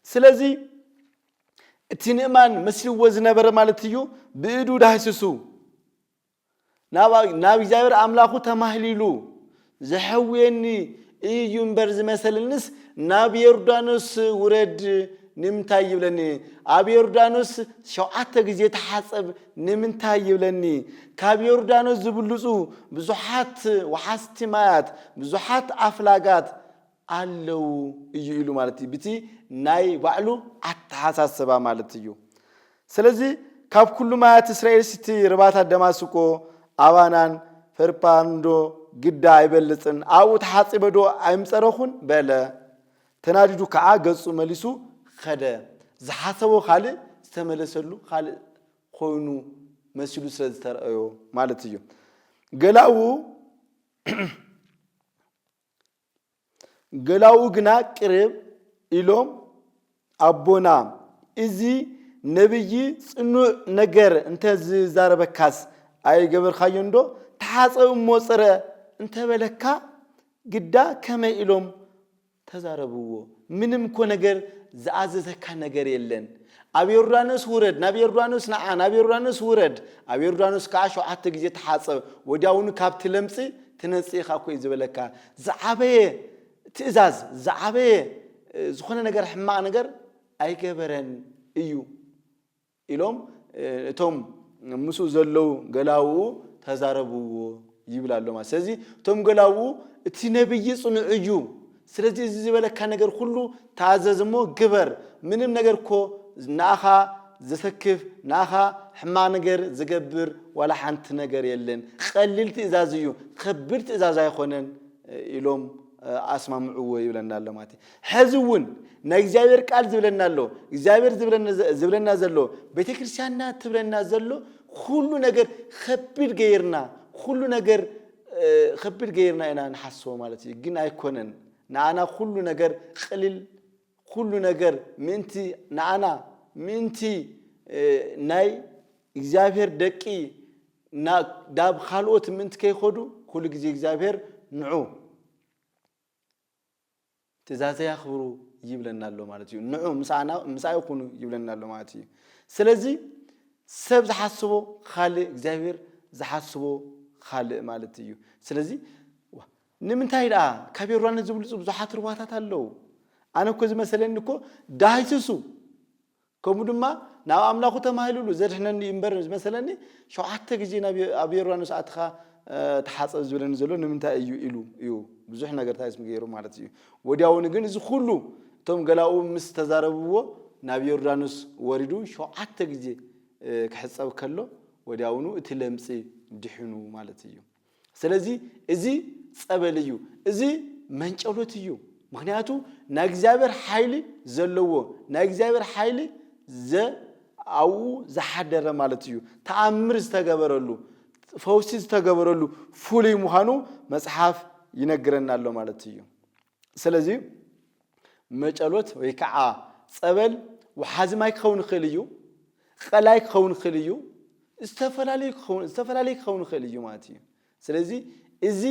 ስለዚ እቲ ንእማን መስልዎ ዝነበረ ማለት እዩ፣ ብእዱ ዳህስሱ ናብ፣ ናብ እግዚኣብሔር ኣምላኹ ተማህሊሉ፣ "ዘሕውየኒ እዩ እምበር ዝመሰለንስ ናብ ዮርዳኖስ ውረድ ንምንታይ ይብለኒ? ኣብ ዮርዳኖስ ሸውዓተ ግዜ ተሓጸብ ንምንታይ ይብለኒ? ካብ ዮርዳኖስ ዝብልጹ ብዙሓት ወሓዝቲ ማያት፣ ብዙሓት ኣፍላጋት ኣለዉ" እዩ ኢሉ ማለት እዩ። ብቲ ናይ ባዕሉ ኣተሓሳስባ ማለት እዩ። ስለዚ ካብ ኩሉ ማያት እስራኤልስ እቲ ርባታት ደማስቆ፣ ኣባናን ፈርፓንዶ ግዳ ኣይበልጽን፣ ኣብኡ ተሓጺበ ዶ ኣይምጸረኹን? በለ። ተናዲዱ ከዓ ገጹ መሊሱ ኸደ። ዝሓሰቦ ካልእ፣ ዝተመለሰሉ ካልእ ኮይኑ መሲሉ ስለ ዝተረኣዮ ማለት እዩ። ገላዉ ገላዉ ግና ቅርብ ኢሎም፣ "ኣቦና፣ እዚ ነብዪ ጽኑዕ ነገር እንተ ዝዛረበካስ ኣይገበርካዮን ዶ? ተሓጸብ እሞ ጽረ እንተ በለካ ግዳ ከመይ?" ኢሎም ተዛረብዎ። ምንም እኮ ነገር ዝኣዘዘካ ነገር የለን። "ኣብ ዮርዳኖስ ውረድ፣ ናብ ዮርዳኖስ ንዓ፣ ናብ ዮርዳኖስ ውረድ፣ ኣብ ዮርዳኖስ ከዓ ሸውዓተ ግዜ ተሓጸብ፣ ወዲያውኑ ካብቲ ለምጺ ትነጽእ ኢኻ" እኮ እዩ ዝበለካ። ዝዓበየ ትእዛዝ፣ ዝዓበየ፣ እ፣ ዝኾነ ነገር፣ ሕማቕ ነገር ኣይገበረን እዩ ኢሎም፣ እ፣ እቶም ምስኡ ዘለዉ ገላውኡ ተዛረብዎ ይብል ኣሎ ማለት። ስለዚ እቶም ገላውኡ፣ "እቲ ነብዪ ጽኑዕ እዩ፣ ስለዚ እዚ ዝበለካ ነገር ኩሉ ተኣዘዝ እሞ ግበር። ምንም ነገር እኮ ንኣኻ ዘሰክፍ፣ ንኣኻ ሕማቕ ነገር ዝገብር ዋላ ሓንቲ ነገር የለን። ቀሊል ትእዛዝ እዩ፣ ከቢድ ትእዛዝ ኣይኮነን" ኢሎም ኣስማምዕዎ ይብለና ኣሎ ማለት እዩ። ሕዚ እውን ናይ እግዚኣብሔር ቃል ዝብለና ኣሎ። እግዚኣብሔር ዝብለና ዘ-፣ ዝብለና ዘሎ፣ ቤተ ክርስቲያንና ትብለና ዘሎ፣ ኩሉ ነገር ከቢድ ገይርና፣ ኩሉ ነገር፣ እ፣ ከቢድ ገይርና ኢና ንሓስቦ ማለት እዩ። ግን ኣይኮነን። ንኣና ኩሉ ነገር ቅልል፣ ኩሉ ነገር ምእንቲ ንኣና፣ ምእንቲ፣ እ፣ ናይ እግዚኣብሔር ደቂ ና-፣ ናብ ካልኦት ምእንቲ ከይኸዱ፣ ኩሉ ግዜ እግዚኣብሔር ንዑ ትእዛዘይ ኣኽብሩ፣ ይብለና ኣሎ ማለት እዩ። ንዑ ምሳና ምሳይ ኩኑ ይብለና ኣሎ ማለት እዩ። ስለዚ ሰብ ዝሓስቦ ካልእ፣ እግዚኣብሔር ዝሓስቦ ካልእ ማለት እዩ። ስለዚ ዋ- ንምንታይ ደኣ ካብ ዮርዳኖስ ዝብልጹ ብዙሓት ሩባታት ኣለዉ? ኣነ እኮ ዝመሰለኒ እኮ ዳህስሱ ከምኡ ድማ ናብ ኣምላኹ ተማሂሉሉ ዘድሕነኒ እዩ እምበር ዝመሰለኒ ሸውዓተ ግዜ ናብ ኣብ ዮርዳኖስ ኣትኻ ተሓፀብ ዝብለኒ ዘሎ ንምንታይ እዩ ኢሉ እዩ ብዙሕ ነገር ታይስም ገይሩ ማለት እዩ። ወዲያውኑ ግን እዚ ኩሉ እቶም ገላኡ ምስ ተዛረብዎ ናብ ዮርዳኖስ ወሪዱ ሸውዓተ ግዜ ክሕፀብ ከሎ ወዲያውኑ እቲ ለምፂ ድሕኑ ማለት እዩ። ስለዚ እዚ ፀበል እዩ፣ እዚ መንጨሎት እዩ። ምክንያቱ ናይ እግዚኣብሔር ሓይሊ ዘለዎ ናይ እግዚኣብሔር ሓይሊ ኣብኡ ዝሓደረ ማለት እዩ። ተኣምር ዝተገበረሉ ፈውሲ ዝተገበረሉ ፍሉይ ምዃኑ መፅሓፍ ይነግረና ኣሎ ማለት እዩ። ስለዚ መጨሎት ወይ ከዓ ፀበል ወሓዚ ማይ ክኸውን ይኽእል እዩ፣ ቀላይ ክኸውን ይኽእል እዩ፣ ዝተፈላለዩ ክኸውን ይኽእል እዩ ማለት እዩ። ስለዚ እዚ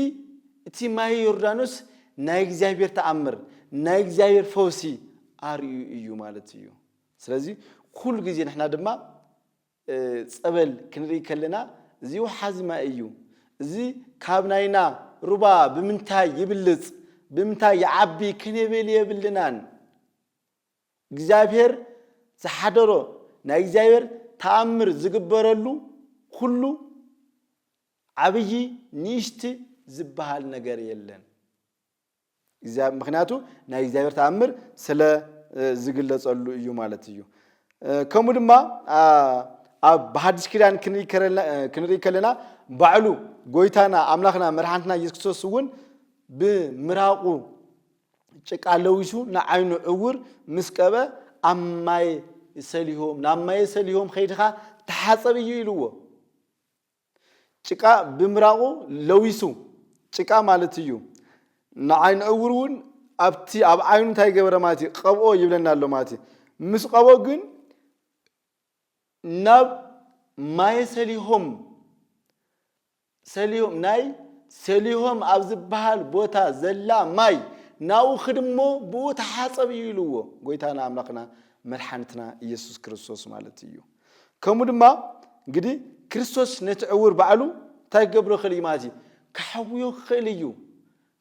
እቲ ማይ ዮርዳኖስ ናይ እግዚኣብሔር ተኣምር ናይ እግዚኣብሔር ፈውሲ ኣርእዩ እዩ ማለት እዩ። ስለዚ ኩሉ ግዜ ንሕና ድማ ፀበል ክንርኢ ከለና እዚ ወሓዚ ማይ እዩ፣ እዚ ካብ ናይና ሩባ ብምንታይ ይብልፅ ብምንታይ ይዓቢ ክንብል የብልናን። እግዚኣብሔር ዝሓደሮ ናይ እግዚኣብሔር ተኣምር ዝግበረሉ ኩሉ ዓብዪ ንእሽቲ ዝበሃል ነገር የለን። ምክንያቱ ናይ እግዚኣብሔር ተኣምር ስለ ዝግለፀሉ እዩ ማለት እዩ። ከምኡ ድማ ኣብ ብሓድሽ ኪዳን ክንርኢ ከለና ባዕሉ ጎይታና ኣምላኽና መድሓንትና የሱስ ክርስቶስ እውን ብምራቑ ጭቃ ለዊሱ ንዓይኑ ዕውር ምስ ቀበ ኣብ ማይ ሰሊሆም ናብ ማየ ሰሊሆም ከይድኻ ተሓፀብ እዩ ኢልዎ። ጭቃ ብምራቑ ለዊሱ ጭቃ ማለት እዩ። ንዓይኑ ዕውር እውን ኣብቲ ኣብ ዓይኑ እንታይ ገበረ ማለት እዩ ቀብኦ ይብለና ኣሎ ማለት እዩ። ምስ ቀቦ ግን ናብ ማየ ሰሊሆም ሰሊሆም ናይ ሰሊሆም ኣብ ዝበሃል ቦታ ዘላ ማይ ናብኡ ክድሞ ብኡ ተሓፀብ እዩ ኢልዎ ጎይታና ኣምላኽና መድሓኒትና ኢየሱስ ክርስቶስ ማለት እዩ። ከምኡ ድማ እንግዲህ ክርስቶስ ነቲ ዕውር ባዕሉ እንታይ ክገብሮ ክእል እዩ ማለት እዩ ክሓውዮ ክኽእል እዩ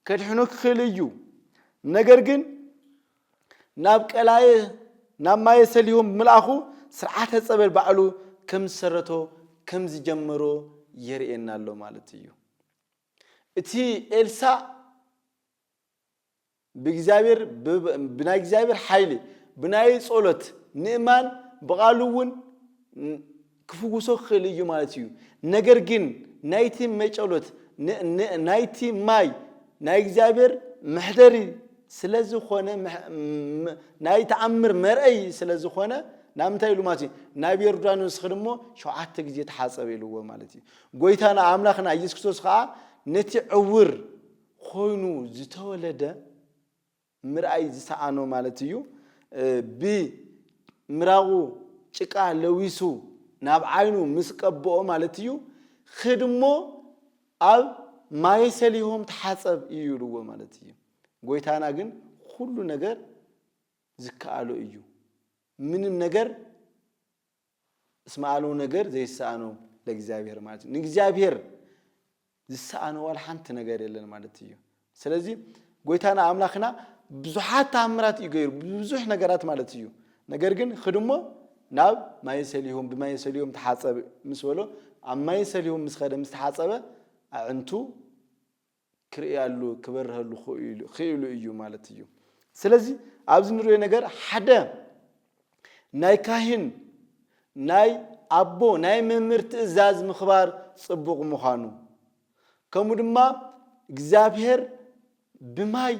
ከድሕኖ ክኽእል እዩ። ነገር ግን ናብ ቀላየ ናብ ማየ ሰሊሆም ብምልኣኹ ስርዓተ ፀበል ባዕሉ ከም ዝሰረቶ ከም ዝጀመሮ የርእየና ኣሎ ማለት እዩ። እቲ ኤልሳእ ብእግዚኣብሔር ብናይ እግዚኣብሔር ሓይሊ ብናይ ጸሎት ንእማን ብቓሉ እውን ክፍውሶ ክኽእል እዩ ማለት እዩ። ነገር ግን ናይቲ መጨሎት ናይቲ ማይ ናይ እግዚኣብሔር መሕደሪ ስለ ዝኾነ ናይ ተኣምር መርአይ ስለ ዝኾነ ናብ ምንታይ ኢሉ ማለት እዩ ናብ ዮርዳኖስ ክድሞ ሸውዓተ ግዜ ተሓጸበ ኢልዎ ማለት እዩ። ጎይታና ኣምላኽና ኢየሱስ ክርስቶስ ከዓ ነቲ ዕውር ኮይኑ ዝተወለደ ምርኣይ ዝሰኣኖ ማለት እዩ። ብምራቑ ጭቃ ለዊሱ ናብ ዓይኑ ምስ ቀብኦ ማለት እዩ ክድሞ ኣብ ማየ ሰሊሆም ተሓጸብ እዩ ኢልዎ ማለት እዩ። ጎይታና ግን ኩሉ ነገር ዝከኣሎ እዩ። ምንም ነገር እስመ ኣልቦ ነገር ዘይሰኣኖ ለእግዚኣብሔር ማለት እዩ። ንእግዚኣብሔር ዝሰኣኖ ዋላ ሓንቲ ነገር የለን ማለት እዩ። ስለዚ ጎይታና ኣምላኽና ብዙሓት ተኣምራት እዩ ገይሩ ብዙሕ ነገራት ማለት እዩ። ነገር ግን ክድሞ ናብ ማየ ሰሊሆም ብማየ ሰሊሆም ተሓፀብ ምስ በሎ ኣብ ማየ ሰሊሆም ምስ ኸደ ምስ ተሓፀበ ኣዕንቱ ክርእያሉ ክበርሀሉ ክኢሉ እዩ ማለት እዩ። ስለዚ ኣብዚ ንሪኦ ነገር ሓደ ናይ ካህን ናይ ኣቦ ናይ መምህር ትእዛዝ ምኽባር ፅቡቕ ምዃኑ ከምኡ ድማ እግዚኣብሔር ብማይ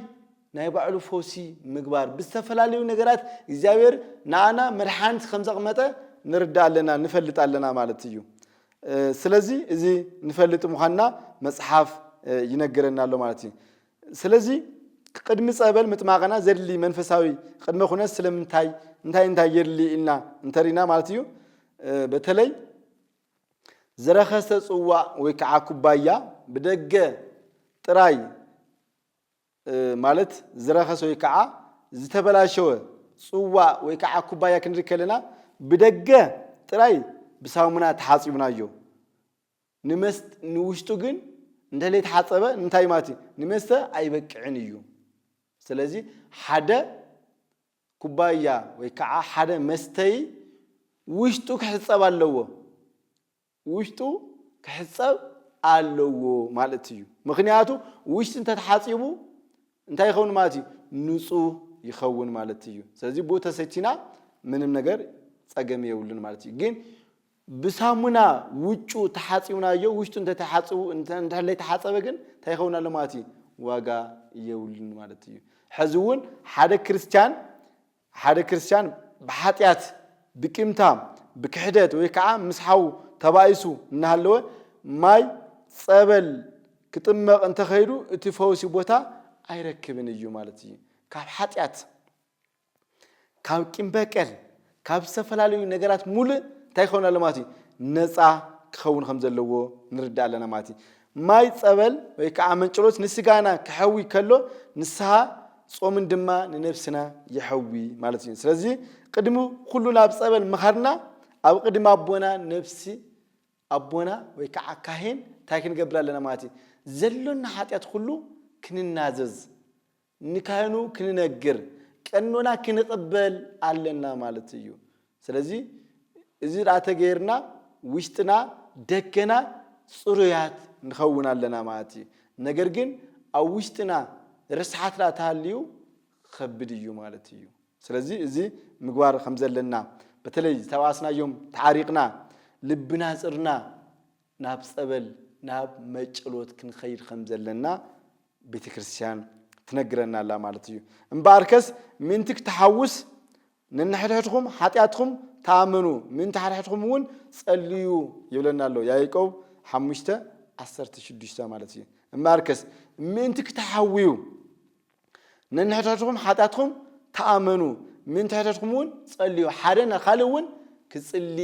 ናይ ባዕሉ ፈውሲ ምግባር ብዝተፈላለዩ ነገራት እግዚኣብሔር ንኣና መድሓኒት ከም ዘቕመጠ ንርዳእ ኣለና ንፈልጥ ኣለና ማለት እዩ። ስለዚ እዚ ንፈልጥ ምዃንና መፅሓፍ ይነግረና ኣሎ ማለት እዩ። ስለዚ ቅድሚ ፀበል ምጥማቕና ዘድሊ መንፈሳዊ ቅድመ ኩነት ስለምንታይ እንታይ እንታይ የድሊ ኢልና እንተሪና ማለት እዩ። በተለይ ዝረኸሰ ፅዋዕ ወይ ከዓ ኩባያ ብደገ ጥራይ ማለት ዝረኸሰ ወይ ከዓ ዝተበላሸወ ጽዋእ ወይ ከዓ ኩባያ ክንርኢ ከለና ብደገ ጥራይ ብሳሙና ተሓጺብናዮ። ንመስ-፣ ንውሽጡ ግን እንተለይተሓጸበ እንታይ ማለት እዩ? ንመስተ ኣይበቅዕን እዩ። ስለዚ ሓደ ኩባያ ወይ ከዓ ሓደ መስተይ ውሽጡ ክሕጸብ ኣለዎ። ውሽጡ ክሕጸብ ኣለዎ ማለት እዩ። ምኽንያቱ ውሽጢ እንተተሓጺቡ እንታይ ይኸውን ማለት እዩ? ንጹህ ይኸውን ማለት እዩ። ስለዚ ብኡ ተሰቲና ምንም ነገር ጸገም የብሉን ማለት እዩ። ግን ብሳሙና ውጩ ተሓጺብናዮ ውሽጡ እንተተሓጽቡ፣ እንተ-፣ እንድሕር ዘይተሓጸበ ግን እንታይ ይኸውን ኣሎ ማለት እዩ? ዋጋ የብሉን ማለት እዩ። ሕዚ እውን ሓደ ክርስቲያን ሓደ ክርስቲያን ብሓጢኣት፣ ብቂምታ፣ ብክሕደት ወይ ከዓ ምስ ሓው ተባኢሱ እናሃለወ ማይ ጸበል ክጥመቕ እንተኸይዱ እቲ ፈውሲ ቦታ ኣይረክብን እዩ ማለት እዩ። ካብ ሓጢኣት፣ ካብ ቂም በቀል፣ ካብ ዝተፈላለዩ ነገራት ሙሉእ እንታይ ክኸውን ኣሎ ማለት እዩ? ነፃ ክኸውን ከም ዘለዎ ንርዳእ ኣለና ማለት እዩ። ማይ ጸበል ወይ ከዓ መንጨሎት ንስጋና ክሐዊ ከሎ ንስሓ ጾምን ድማ ንነብስና የሐዊ ማለት እዩ። ስለዚ ቅድሚ ኩሉ ናብ ጸበል ምኻድና ኣብ ቅድሚ ኣቦና ነብሲ ኣቦና ወይ ከዓ ካህን እንታይ ክንገብር ኣለና ማለት እዩ? ዘሎና ሓጢኣት ኩሉ ክንናዘዝ ንካህኑ ክንነግር ቀኖና ክንቕበል ኣለና ማለት እዩ። ስለዚ እዚ ደኣ ተገይርና ውሽጥና ደገና ጽሩያት ንኸውን ኣለና ማለት እዩ። ነገር ግን ኣብ ውሽጥና ርስሓት ደኣ ተሃልዩ ከብድ እዩ ማለት እዩ። ስለዚ እዚ ምግባር ከም ዘለና በተለይ ዝተባእስናዮም ተዓሪቕና ልብና ጽርና ናብ ጸበል ናብ መጨሎት ክንኸይድ ከም ዘለና ቤተ ክርስቲያን ትነግረና ኣላ ማለት እዩ። እምበኣርከስ ምእንቲ ክትሓውስ ነንሕድሕድኩም ሓጢኣትኩም ተኣመኑ፣ ምእንቲ ሓድሕድኩም እውን ጸልዩ ይብለና ኣሎ። ያዕቆብ ሓሙሽተ ዓሰርተ ሽዱሽተ ማለት እዩ። እምበኣርከስ ምእንቲ ክትሓውዩ ነንሕድሕድኩም ሓጢኣትኩም ተኣመኑ፣ ምእንቲ ሕድሕድኩም እውን ጸልዩ፣ ሓደ ንኻልእ እውን ክጽሊ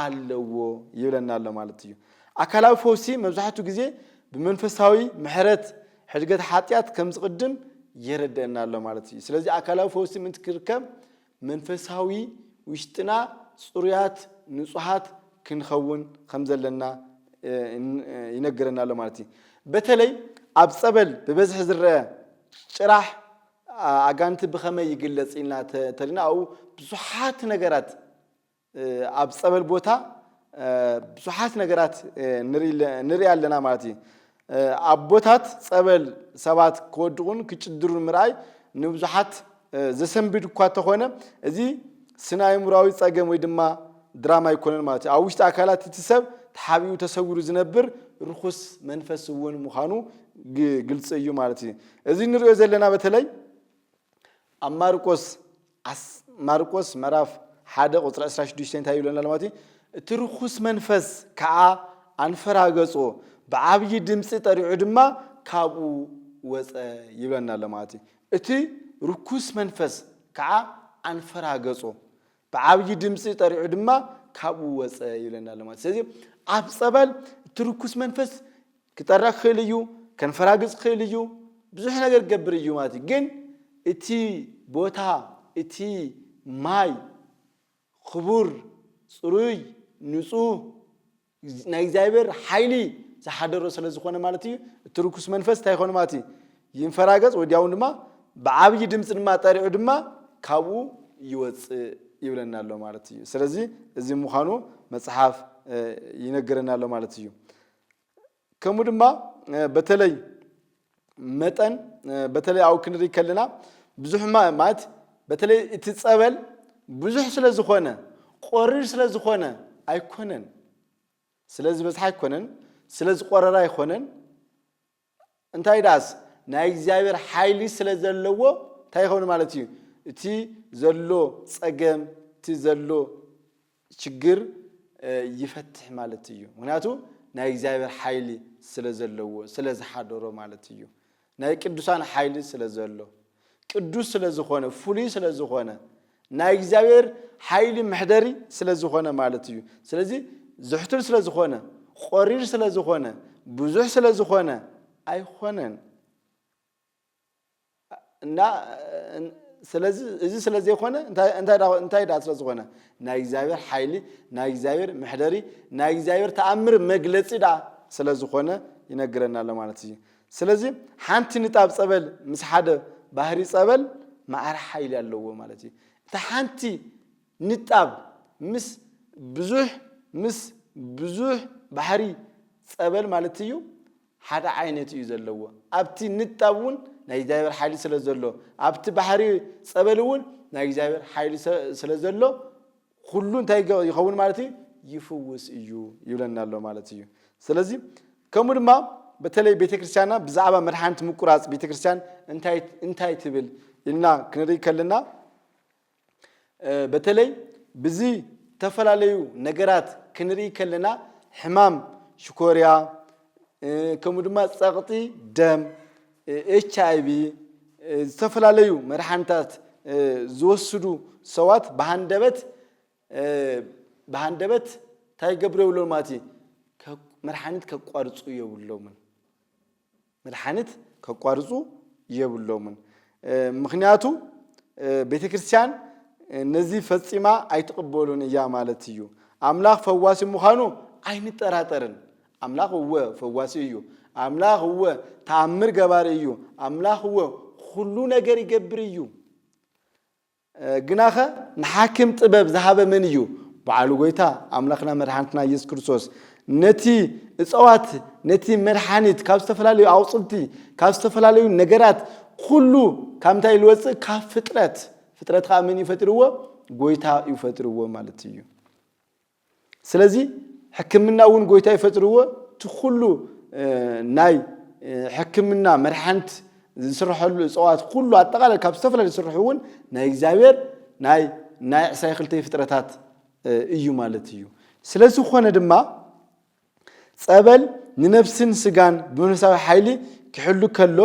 ኣለዎ ይብለና ኣሎ ማለት እዩ። ኣካላዊ ፈውሲ መብዛሕትኡ ግዜ ብመንፈሳዊ ምሕረት ሕድገት ሓጢኣት ከም ዝቕድም የረድአና ኣሎ ማለት እዩ። ስለዚ ኣካላዊ ፈውሲ ምእንቲ ክርከብ መንፈሳዊ ውሽጥና ጽሩያት ንጹሃት ክንኸውን ከም ዘለና፣ እ፣ ይን-፣ እ፣ ይነግረና ኣሎ ማለት እዩ። በተለይ ኣብ ጸበል ብበዝሒ ዝረአ ጭራሕ፣ ኣ-፣ ኣጋንንቲ ብኸመይ ይግለጽ ኢልና ተ-፣ ተሪና ኣብኡ ብዙሓት ነገራት፣ እ፣ ኣብ ጸበል ቦታ፣ እ፣ ብዙሓት ነገራት፣ እ፣ ንርኢ ኣለ-፣ ንርኢ ኣለና ማለት እዩ። እ፣ ኣቦታት ጸበል ሰባት ክወድቑን ክጭድሩን ምርኣይ ንብዙሓት፣ እ፣ ዘሰንብድ እኳ እንተኾነ፣ እዚ ስነ ኣእምሮኣዊ ጸገም ወይ ድማ ድራማ ኣይኮነን ማለት እዩ። ኣብ ውሽጢ ኣካላት እቲ ሰብ ተሓቢኡ ተሰዊሩ ዝነብር ርኹስ መንፈስ እውን ምዃኑ ግ-፣ ግልጺ እዩ ማለት እዩ። እዚ ንሪኦ ዘለና በተለይ ኣብ ማርቆስ ዓስ-፣ ማርቆስ ምዕራፍ ሓደ ቁጽሪ ዕስራን ሽዱሽተን እንታይ ይብለና ኣሎ ማለት እዩ? እቲ ርኹስ መንፈስ ከዓ ኣንፈራገጾ፣ ብዓብዪ ድምፂ ጠሪዑ ድማ ካብኡ ወፀ ይብለና ኣሎ ማለት እዩ። እቲ ርኩስ መንፈስ ከዓ ኣንፈራገጾ፣ ብዓብዪ ድምፂ ጠሪዑ ድማ ካብኡ ወፀ ይብለና ኣሎ ማለት እዩ። ስለዚ ኣብ ጸበል እቲ ርኩስ መንፈስ ክጠርዕ ክኽእል እዩ፣ ከንፈራግጽ ክኽእል እዩ፣ ብዙሕ ነገር ክገብር እዩ ማለት እዩ። ግን እቲ ቦታ፣ እቲ ማይ ክቡር፣ ጽሩይ፣ ንጹህ፣ ናይ እግዚኣብሔር ሓይሊ ዝሓደሮ ስለ ዝኾነ ማለት እዩ። እቲ ርኩስ መንፈስ እንታይ ይኾን ማለት እዩ? ይንፈራገጽ፣ ወዲያውን ድማ ብዓብዪ ድምፂ ድማ ጠሪዑ ድማ ካብኡ ይወፅእ ይብለና ኣሎ ማለት እዩ። ስለዚ እዚ ምዃኑ መጽሓፍ፣ እ፣ ይነግረና ኣሎ ማለት እዩ። ከምኡ ድማ፣ እ፣ በተለይ መጠን፣ እ፣ በተለይ ኣብኡ ክንርኢ ከለና ብዙሕ ማ-፣ ማለት በተለይ እቲ ጸበል ብዙሕ ስለ ዝኾነ፣ ቆሪር ስለ ዝኾነ ኣይኮነን። ስለ ዝበዝሐ ኣይኮነን፣ ስለ ዝቆረረ ኣይኮነን። እንታይ ደኣስ ናይ እግዚኣብሔር ሓይሊ ስለ ዘለዎ እንታይ ይኸውን ማለት እዩ? እቲ ዘሎ ጸገም፣ እቲ ዘሎ ችግር፣ እ፣ ይፈትሕ ማለት እዩ። ምኽንያቱ ናይ እግዚኣብሔር ሓይሊ ስለ ዘለዎ፣ ስለ ዝሓደሮ ማለት እዩ። ናይ ቅዱሳን ሓይሊ ስለ ዘሎ፣ ቅዱስ ስለ ዝኾነ፣ ፍሉይ ስለ ዝኾነ፣ ናይ እግዚኣብሔር ሓይሊ መሕደሪ ስለ ዝኾነ ማለት እዩ። ስለዚ ዝሕቱል ስለ ዝኾነ፣ ቆሪር ስለ ዝኾነ፣ ብዙሕ ስለ ዝኾነ ኣይኾነን። እና፣ እ፣ ስለዚ እዚ ስለ ዘይኮነ እንታይ እንታይ ዳ- እንታይ ዳ ስለ ዝኾነ ናይ እግዚኣብሔር ሓይሊ ናይ እግዚኣብሔር መሕደሪ ናይ እግዚኣብሔር ተኣምር መግለጺ ዳ ስለ ዝኾነ ይነግረና ኣሎ ማለት እዩ። ስለዚ ሓንቲ ንጣብ ጸበል ምስ ሓደ ባህሪ ጸበል ማዕረ ሓይሊ ኣለዎ ማለት እዩ። እታ ሓንቲ ንጣብ ምስ ብዙሕ ምስ ብዙሕ ባሕሪ ጸበል ማለት እዩ ሓደ ዓይነት እዩ ዘለዎ። ኣብቲ ንጣብ እውን ናይ እግዚኣብሔር ሓይሊ ስለ ዘሎ ኣብቲ ባሕሪ ጸበል እውን ናይ እግዚኣብሔር ሓይሊ ስለ ዘሎ ኩሉ እንታይ ይኸውን ማለት እዩ ይፍውስ እዩ ይብለና ኣሎ ማለት እዩ። ስለዚ ከምኡ ድማ በተለይ ቤተክርስትያንና ብዛዕባ መድሓኒት ምቁራፅ ቤተክርስትያን እንታይ ትብል ኢልና ክንርኢ ከለና በተለይ ብዚ ዝተፈላለዩ ነገራት ክንርኢ ከለና ሕማም ሽኮርያ ከምኡ ድማ ፀቕጢ ደም ኤች ኣይ ቪ ዝተፈላለዩ መድሓኒታት ዝወስዱ ሰባት ብሃንደበት ብሃንደበት እንታይ ይገብሩ የብሎም ማለት እዩ መድሓኒት ከቋርፁ የብሎምን መድሓኒት ከቋርፁ የብሎምን ምክንያቱ ቤተ ክርስቲያን ነዚ ፈፂማ ኣይትቕበሉን እያ ማለት እዩ ኣምላኽ ፈዋሲ ምዃኑ ኣይንጠራጠርን ኣምላኽ እወ ፈዋሲ እዩ ኣምላኽ እወ ተኣምር ገባሪ እዩ ኣምላኽ እወ ኩሉ ነገር ይገብር እዩ ግናኸ ንሓኪም ጥበብ ዝሃበ መን እዩ በዓሉ ጎይታ ኣምላኽና መድሓንትና የሱስ ክርስቶስ ነቲ እፀዋት ነቲ መድሓኒት ካብ ዝተፈላለዩ ኣውፅልቲ ካብ ዝተፈላለዩ ነገራት ኩሉ ካብ እንታይ ዝወፅእ ካብ ፍጥረት ፍጥረት ከዓ መን እዩ ፈጢርዎ ጎይታ እዩ ፈጢርዎ ማለት እዩ ስለዚ ሕክምና እውን ጎይታ ይፈጥርዎ እቲ ኩሉ ናይ ሕክምና መድሓኒት ዝስርሐሉ እፅዋት ኩሉ ኣጠቃላይ ካብ ዝተፈላለዩ ዝስርሑ እውን ናይ እግዚኣብሔር ናይ ናይ ዕስራይ ክልተ ፍጥረታት እዩ ማለት እዩ ስለዝኾነ ድማ ፀበል ንነብስን ስጋን ብመንፈሳዊ ሓይሊ ክሕሉ ከሎ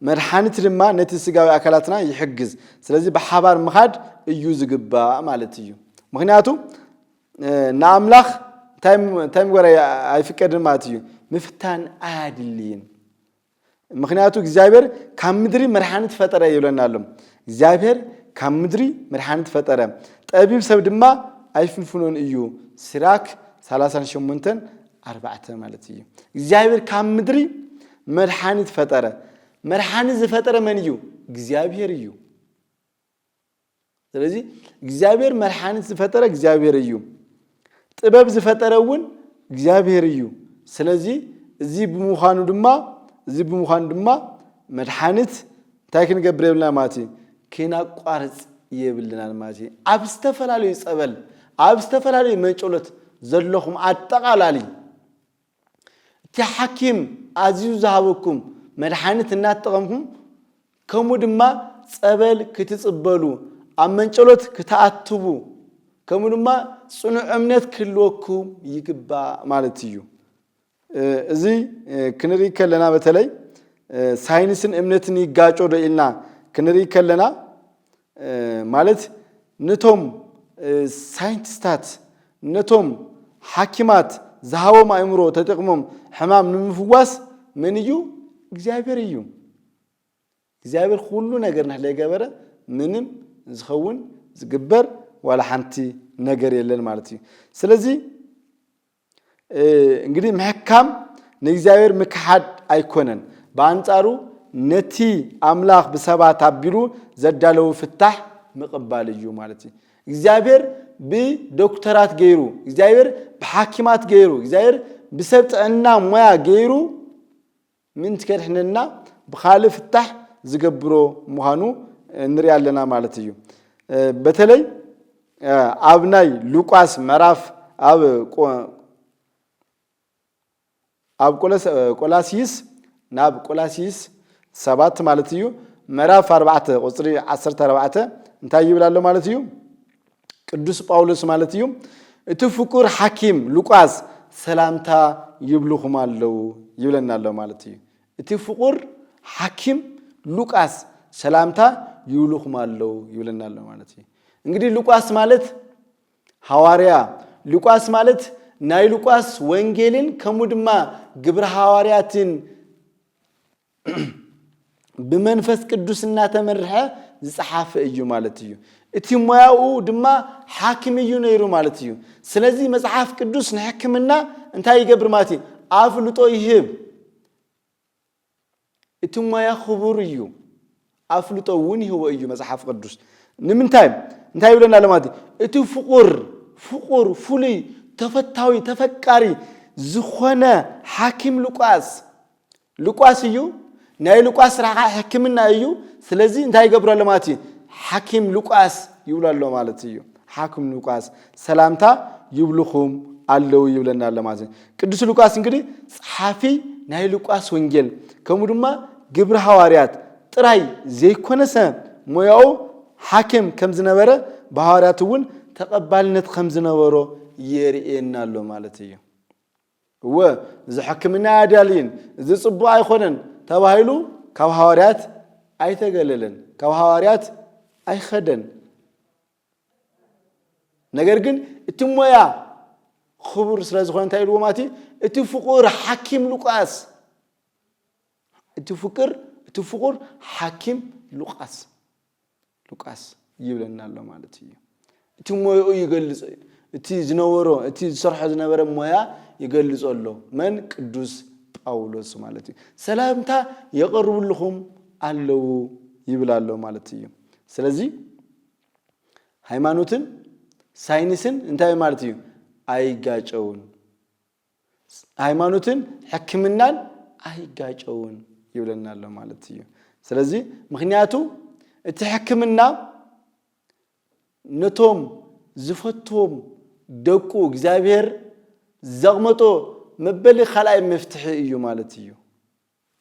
መድሓኒት ድማ ነቲ ስጋዊ ኣካላትና ይሕግዝ ስለዚ ብሓባር ምኻድ እዩ ዝግባእ ማለት እዩ ምክንያቱ ንኣምላኽ እንታይ ምግባር ኣይፍቀድን ማለት እዩ ምፍታን ኣያድልይን ምክንያቱ እግዚኣብሔር ካብ ምድሪ መድሓኒት ፈጠረ ይብለና ኣሎ እግዚኣብሔር ካብ ምድሪ መድሓኒት ፈጠረ ጠቢብ ሰብ ድማ ኣይፍንፍኖን እዩ ሲራክ ሰላሳን ሸሞንተን ኣርባዕተ ማለት እዩ እግዚኣብሔር ካብ ምድሪ መድሓኒት ፈጠረ መድሓኒት ዝፈጠረ መን እዩ እግዚኣብሔር እዩ ስለዚ እግዚኣብሔር መድሓኒት ዝፈጠረ እግዚኣብሔር እዩ ጥበብ ዝፈጠረ እውን እግዚኣብሔር እዩ ስለዚ እዚ ብምዃኑ ድማ እዚ ብምዃኑ ድማ መድሓኒት እንታይ ክንገብር የብልና ማለት እዩ ክናቋርፅ የብልናን ማለት እዩ ኣብ ዝተፈላለዩ ፀበል ኣብ ዝተፈላለዩ መንጨሎት ዘለኹም ኣጠቓላሊ እቲ ሓኪም ኣዝዩ ዝሃበኩም መድሓኒት እናተጠቐምኩም ከምኡ ድማ ጸበል ክትጽበሉ ኣብ መንጨሎት ክትኣትቡ ከምኡ ድማ ጽኑዕ እምነት ክህልወኩም ይግባእ ማለት እዩ። እዚ ክንርኢ ከለና በተለይ ሳይንስን እምነትን ይጋጮ ዶ ኢልና ክንርኢ ከለና ማለት ነቶም ሳይንቲስታት ነቶም ሓኪማት ዝሃቦም ኣእምሮ ተጠቅሞም ሕማም ንምፍዋስ መን እዩ እግዚኣብሔር እዩ እግዚኣብሔር ኩሉ ነገር ንሕለ ገበረ ምንም ዝኸውን ዝግበር ዋላ ሓንቲ ነገር የለን ማለት እዩ ስለዚ እንግዲህ ምሕካም ንእግዚኣብሔር ምክሓድ ኣይኮነን። ብኣንጻሩ ነቲ ኣምላኽ ብሰባት ኣቢሉ ዘዳለዎ ፍታሕ ምቕባል እዩ ማለት እዩ። እግዚኣብሔር ብዶክተራት ገይሩ፣ እግዚኣብሔር ብሓኪማት ገይሩ፣ እግዚኣብሔር ብሰብ ጥዕና ሞያ ገይሩ ምእንቲ ከድሕነና ብኻልእ ፍታሕ ዝገብሮ ምዃኑ ንርኢ ኣለና ማለት እዩ። በተለይ ኣብ ናይ ሉቃስ ምዕራፍ ኣብ ቆ- ኣብ ቆሎስ- ቆላሲስ ናብ ቆላሲስ ሰባት ማለት እዩ ምዕራፍ ኣርባዕተ ቁፅሪ ዓሰርተ ኣርባዕተ እንታይ ይብል ኣሎ ማለት እዩ? ቅዱስ ጳውሎስ ማለት እዩ እቲ ፍቁር ሓኪም ሉቃስ ሰላምታ ይብልኹም ኣለዉ ይብለና ኣሎ ማለት እዩ። እቲ ፍቁር ሓኪም ሉቃስ ሰላምታ ይብልኹም ኣለዉ ይብለና ኣሎ ማለት እዩ። እንግዲህ ሉቃስ ማለት ሃዋርያ ሉቃስ ማለት ናይ ሉቃስ ወንጌልን ከምኡ ድማ ግብረ ሃዋርያትን ብመንፈስ ቅዱስ እናተመርሐ ዝጸሓፈ እዩ ማለት እዩ። እቲ ሞያኡ ድማ ሓኪም እዩ ነይሩ ማለት እዩ። ስለዚ መጽሓፍ ቅዱስ ንሕክምና እንታይ ይገብር ማለት እዩ? ኣፍልጦ ይህብ። እቲ ሞያ ክቡር እዩ፣ ኣፍልጦ እውን ይህቦ እዩ መጽሓፍ ቅዱስ። ንምንታይ? እንታይ ይብለና ኣሎ ማለት እዩ? እቲ ፍቑር፣ ፍቑር፣ ፍሉይ፣ ተፈታዊ፣ ተፈቃሪ ዝኾነ ሓኪም ሉቃስ፣ ሉቃስ እዩ። ናይ ሉቃስ ስራሕ ከዓ ሕክምና እዩ። ስለዚ እንታይ ይገብሩ ኣሎ ማለት እዩ? ሓኪም ሉቃስ ይብሉ ኣሎ ማለት እዩ። ሓኪም ሉቃስ ሰላምታ ይብልኹም ኣለዉ ይብለና ኣሎ ማለት እዩ። ቅዱስ ሉቃስ እንግዲህ ጸሓፊ ናይ ሉቃስ ወንጌል ከምኡ ድማ ግብሪ ሃዋርያት ጥራይ ዘይኮነሰ ሞያኡ ሓኪም ከም ዝነበረ ብሃዋርያት እውን ተቐባልነት ከም ዝነበሮ የርእየና ኣሎ ማለት እዩ። እወ፣ እዚ ሕክምና ኣያድልን፣ እዚ ጽቡቕ ኣይኮነን ተባሂሉ ካብ ሃዋርያት ኣይተገለለን፣ ካብ ሃዋርያት ኣይኸደን። ነገር ግን እቲ ሞያ ክቡር ስለ ዝኾነ እንታይ ኢልዎ ማለት እዩ? እቲ ፍቑር ሓኪም ሉቃስ፣ እቲ ፍቅር፣ እቲ ፍቑር ሓኪም ሉቃስ፣ ሉቃስ ይብለና ኣሎ ማለት እዩ። እቲ ሞያኡ ይገልጾ፣ እቲ ዝነበሮ፣ እቲ ዝሰርሖ ዝነበረ ሞያ ይገልጾ ኣሎ። መን? ቅዱስ ጳውሎስ ማለት እዩ። ሰላምታ የቐርብልኹም ኣለዉ ይብል ኣሎ ማለት እዩ። ስለዚ ሃይማኖትን ሳይንስን እንታይ ማለት እዩ? ኣይጋጨውን። ሃይማኖትን ሕክምናን ኣይጋጨውን ይብለና ኣሎ ማለት እዩ። ስለዚ ምኽንያቱ እቲ ሕክምና ነቶም ዝፈትዎም ደቁ እግዚኣብሔር ዘቕመጦ መበሊ ካልኣይ መፍትሒ እዩ ማለት እዩ።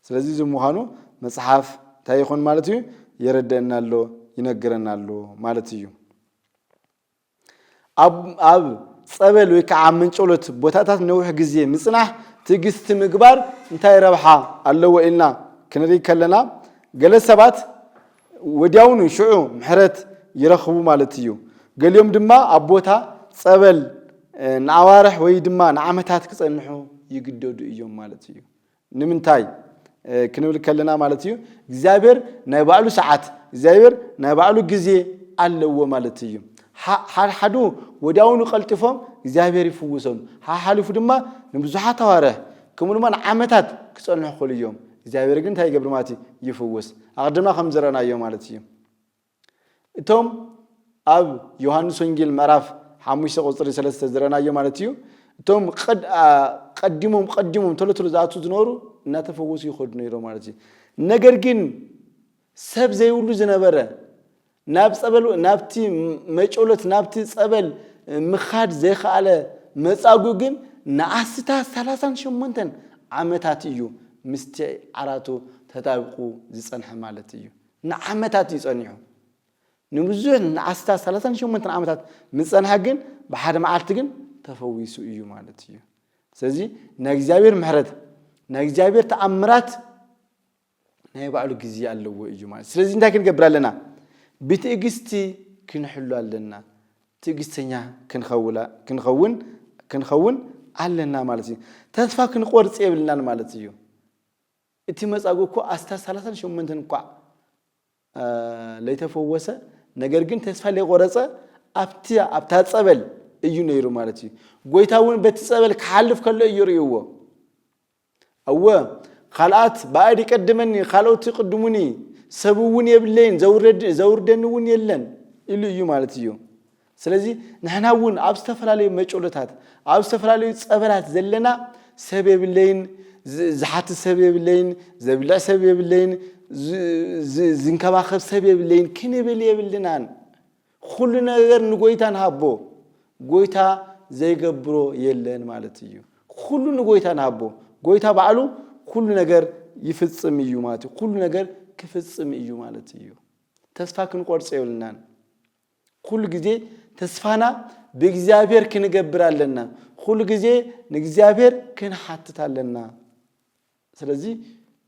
ስለዚ እዚ ምዃኑ መጽሓፍ እንታይ ይኾን ማለት እዩ? የረደአና ኣሎ፣ ይነግረና ኣሎ ማለት እዩ። ኣብ ኣብ ጸበል ወይ ከዓ ኣብ መንጨሎት ቦታታት ነዊሕ ግዜ ምጽናሕ ትዕግስቲ ምግባር እንታይ ረብሓ ኣለዎ ኢልና ክንርኢ ከለና፣ ገለ ሰባት ወዲያውኑ ሽዑ ምሕረት ይረኽቡ ማለት እዩ። ገሊኦም ድማ ኣብ ቦታ ጸበል ንኣዋርሕ ወይ ድማ ንዓመታት ክጸንሑ ይግደዱ እዮም ማለት እዩ። ንምንታይ ክንብል ከለና ማለት እዩ እግዚኣብሔር ናይ ባዕሉ ሰዓት፣ እግዚኣብሔር ናይ ባዕሉ ግዜ ኣለዎ ማለት እዩ። ሓድሓዱ ወዲያውኑ ቀልጢፎም እግዚኣብሔር ይፍውሶም፣ ሓሓሊፉ ድማ ንብዙሓት ኣዋርሕ ከምኡ ድማ ንዓመታት ክጸንሑ ክኽእሉ እዮም። እግዚኣብሔር ግን እንታይ ይገብር ማለት እዩ? ይፍውስ። ኣቐድምና ከም ዝረእናዮ ማለት እዩ። እቶም ኣብ ዮሃንስ ወንጌል ምዕራፍ ሓሙሽተ ቁፅሪ ሰለስተ ዝረእናዮ ማለት እዩ። እቶም ቀዲሞም ቀዲሞም ቶሎ ቶሎ ዝኣቱ ዝነበሩ እናተፈወሱ ይኸዱ ነይሮም ማለት እዩ። ነገር ግን ሰብ ዘይብሉ ዝነበረ ናብ ጸበል ናብቲ መጨሎት ናብቲ ጸበል ምኻድ ዘይከኣለ መጻጉ ግን ንኣስታት ሰላሳን ሸሞንተን ዓመታት እዩ ምስቲ ዓራቱ ተጣብቁ ዝጸንሐ ማለት እዩ። ንዓመታት እዩ ጸኒሑ። ንብዙሕ ንኣስታት ሰላሳን ሸሞንተን ዓመታት ምጸንሐ ግን ብሓደ መዓልቲ ግን ተፈዊሱ እዩ ማለት እዩ። ስለዚ ናይ እግዚኣብሔር ምሕረት ናይ እግዚኣብሔር ተኣምራት ናይ ባዕሉ ግዜ ኣለዎ እዩ ማለት። ስለዚ እንታይ ክንገብር ኣለና? ብትዕግስቲ ክንሕሉ ኣለና። ትዕግስተኛ ክንኸውን ኣለና ማለት እዩ። ተስፋ ክንቆርጽ የብልናን ማለት እዩ። እቲ መጻጉ እኮ ኣስታት ሰላሳን ሸሞንተን እኳ ለይተፈወሰ፣ ነገር ግን ተስፋ ለይቆረጸ ኣብቲ ኣብታ ጸበል እዩ ነይሩ ማለት እዩ። ጎይታ እውን በቲ ጸበል ክሓልፍ ከሎ እዩ ርእይዎ። እወ ካልኣት ባእድ ይቀድመኒ ካልኦት ይቅድሙኒ ሰብ እውን የብለይን ዘውርደኒ እውን የለን ኢሉ እዩ ማለት እዩ። ስለዚ ንሕና እውን ኣብ ዝተፈላለዩ መጨሎታት ኣብ ዝተፈላለዩ ጸበላት ዘለና ሰብ የብለይን፣ ዝሓትት ሰብ የብለይን፣ ዘብልዕ ሰብ የብለይን፣ ዝንከባኸብ ሰብ የብለይን ክንብል የብልናን። ኩሉ ነገር ንጎይታ ንሃቦ። ጎይታ ዘይገብሮ የለን ማለት እዩ። ኩሉ ንጎይታ ንሃቦ። ጎይታ ባዕሉ ኩሉ ነገር ይፍጽም እዩ ማለት እዩ። ኩሉ ነገር ክፍጽም እዩ ማለት እዩ። ተስፋ ክንቆርጽ የብልናን። ኩሉ ግዜ ተስፋና ብእግዚኣብሔር ክንገብር ኣለና። ኩሉ ግዜ ንእግዚኣብሔር ክንሓትት ኣለና። ስለዚ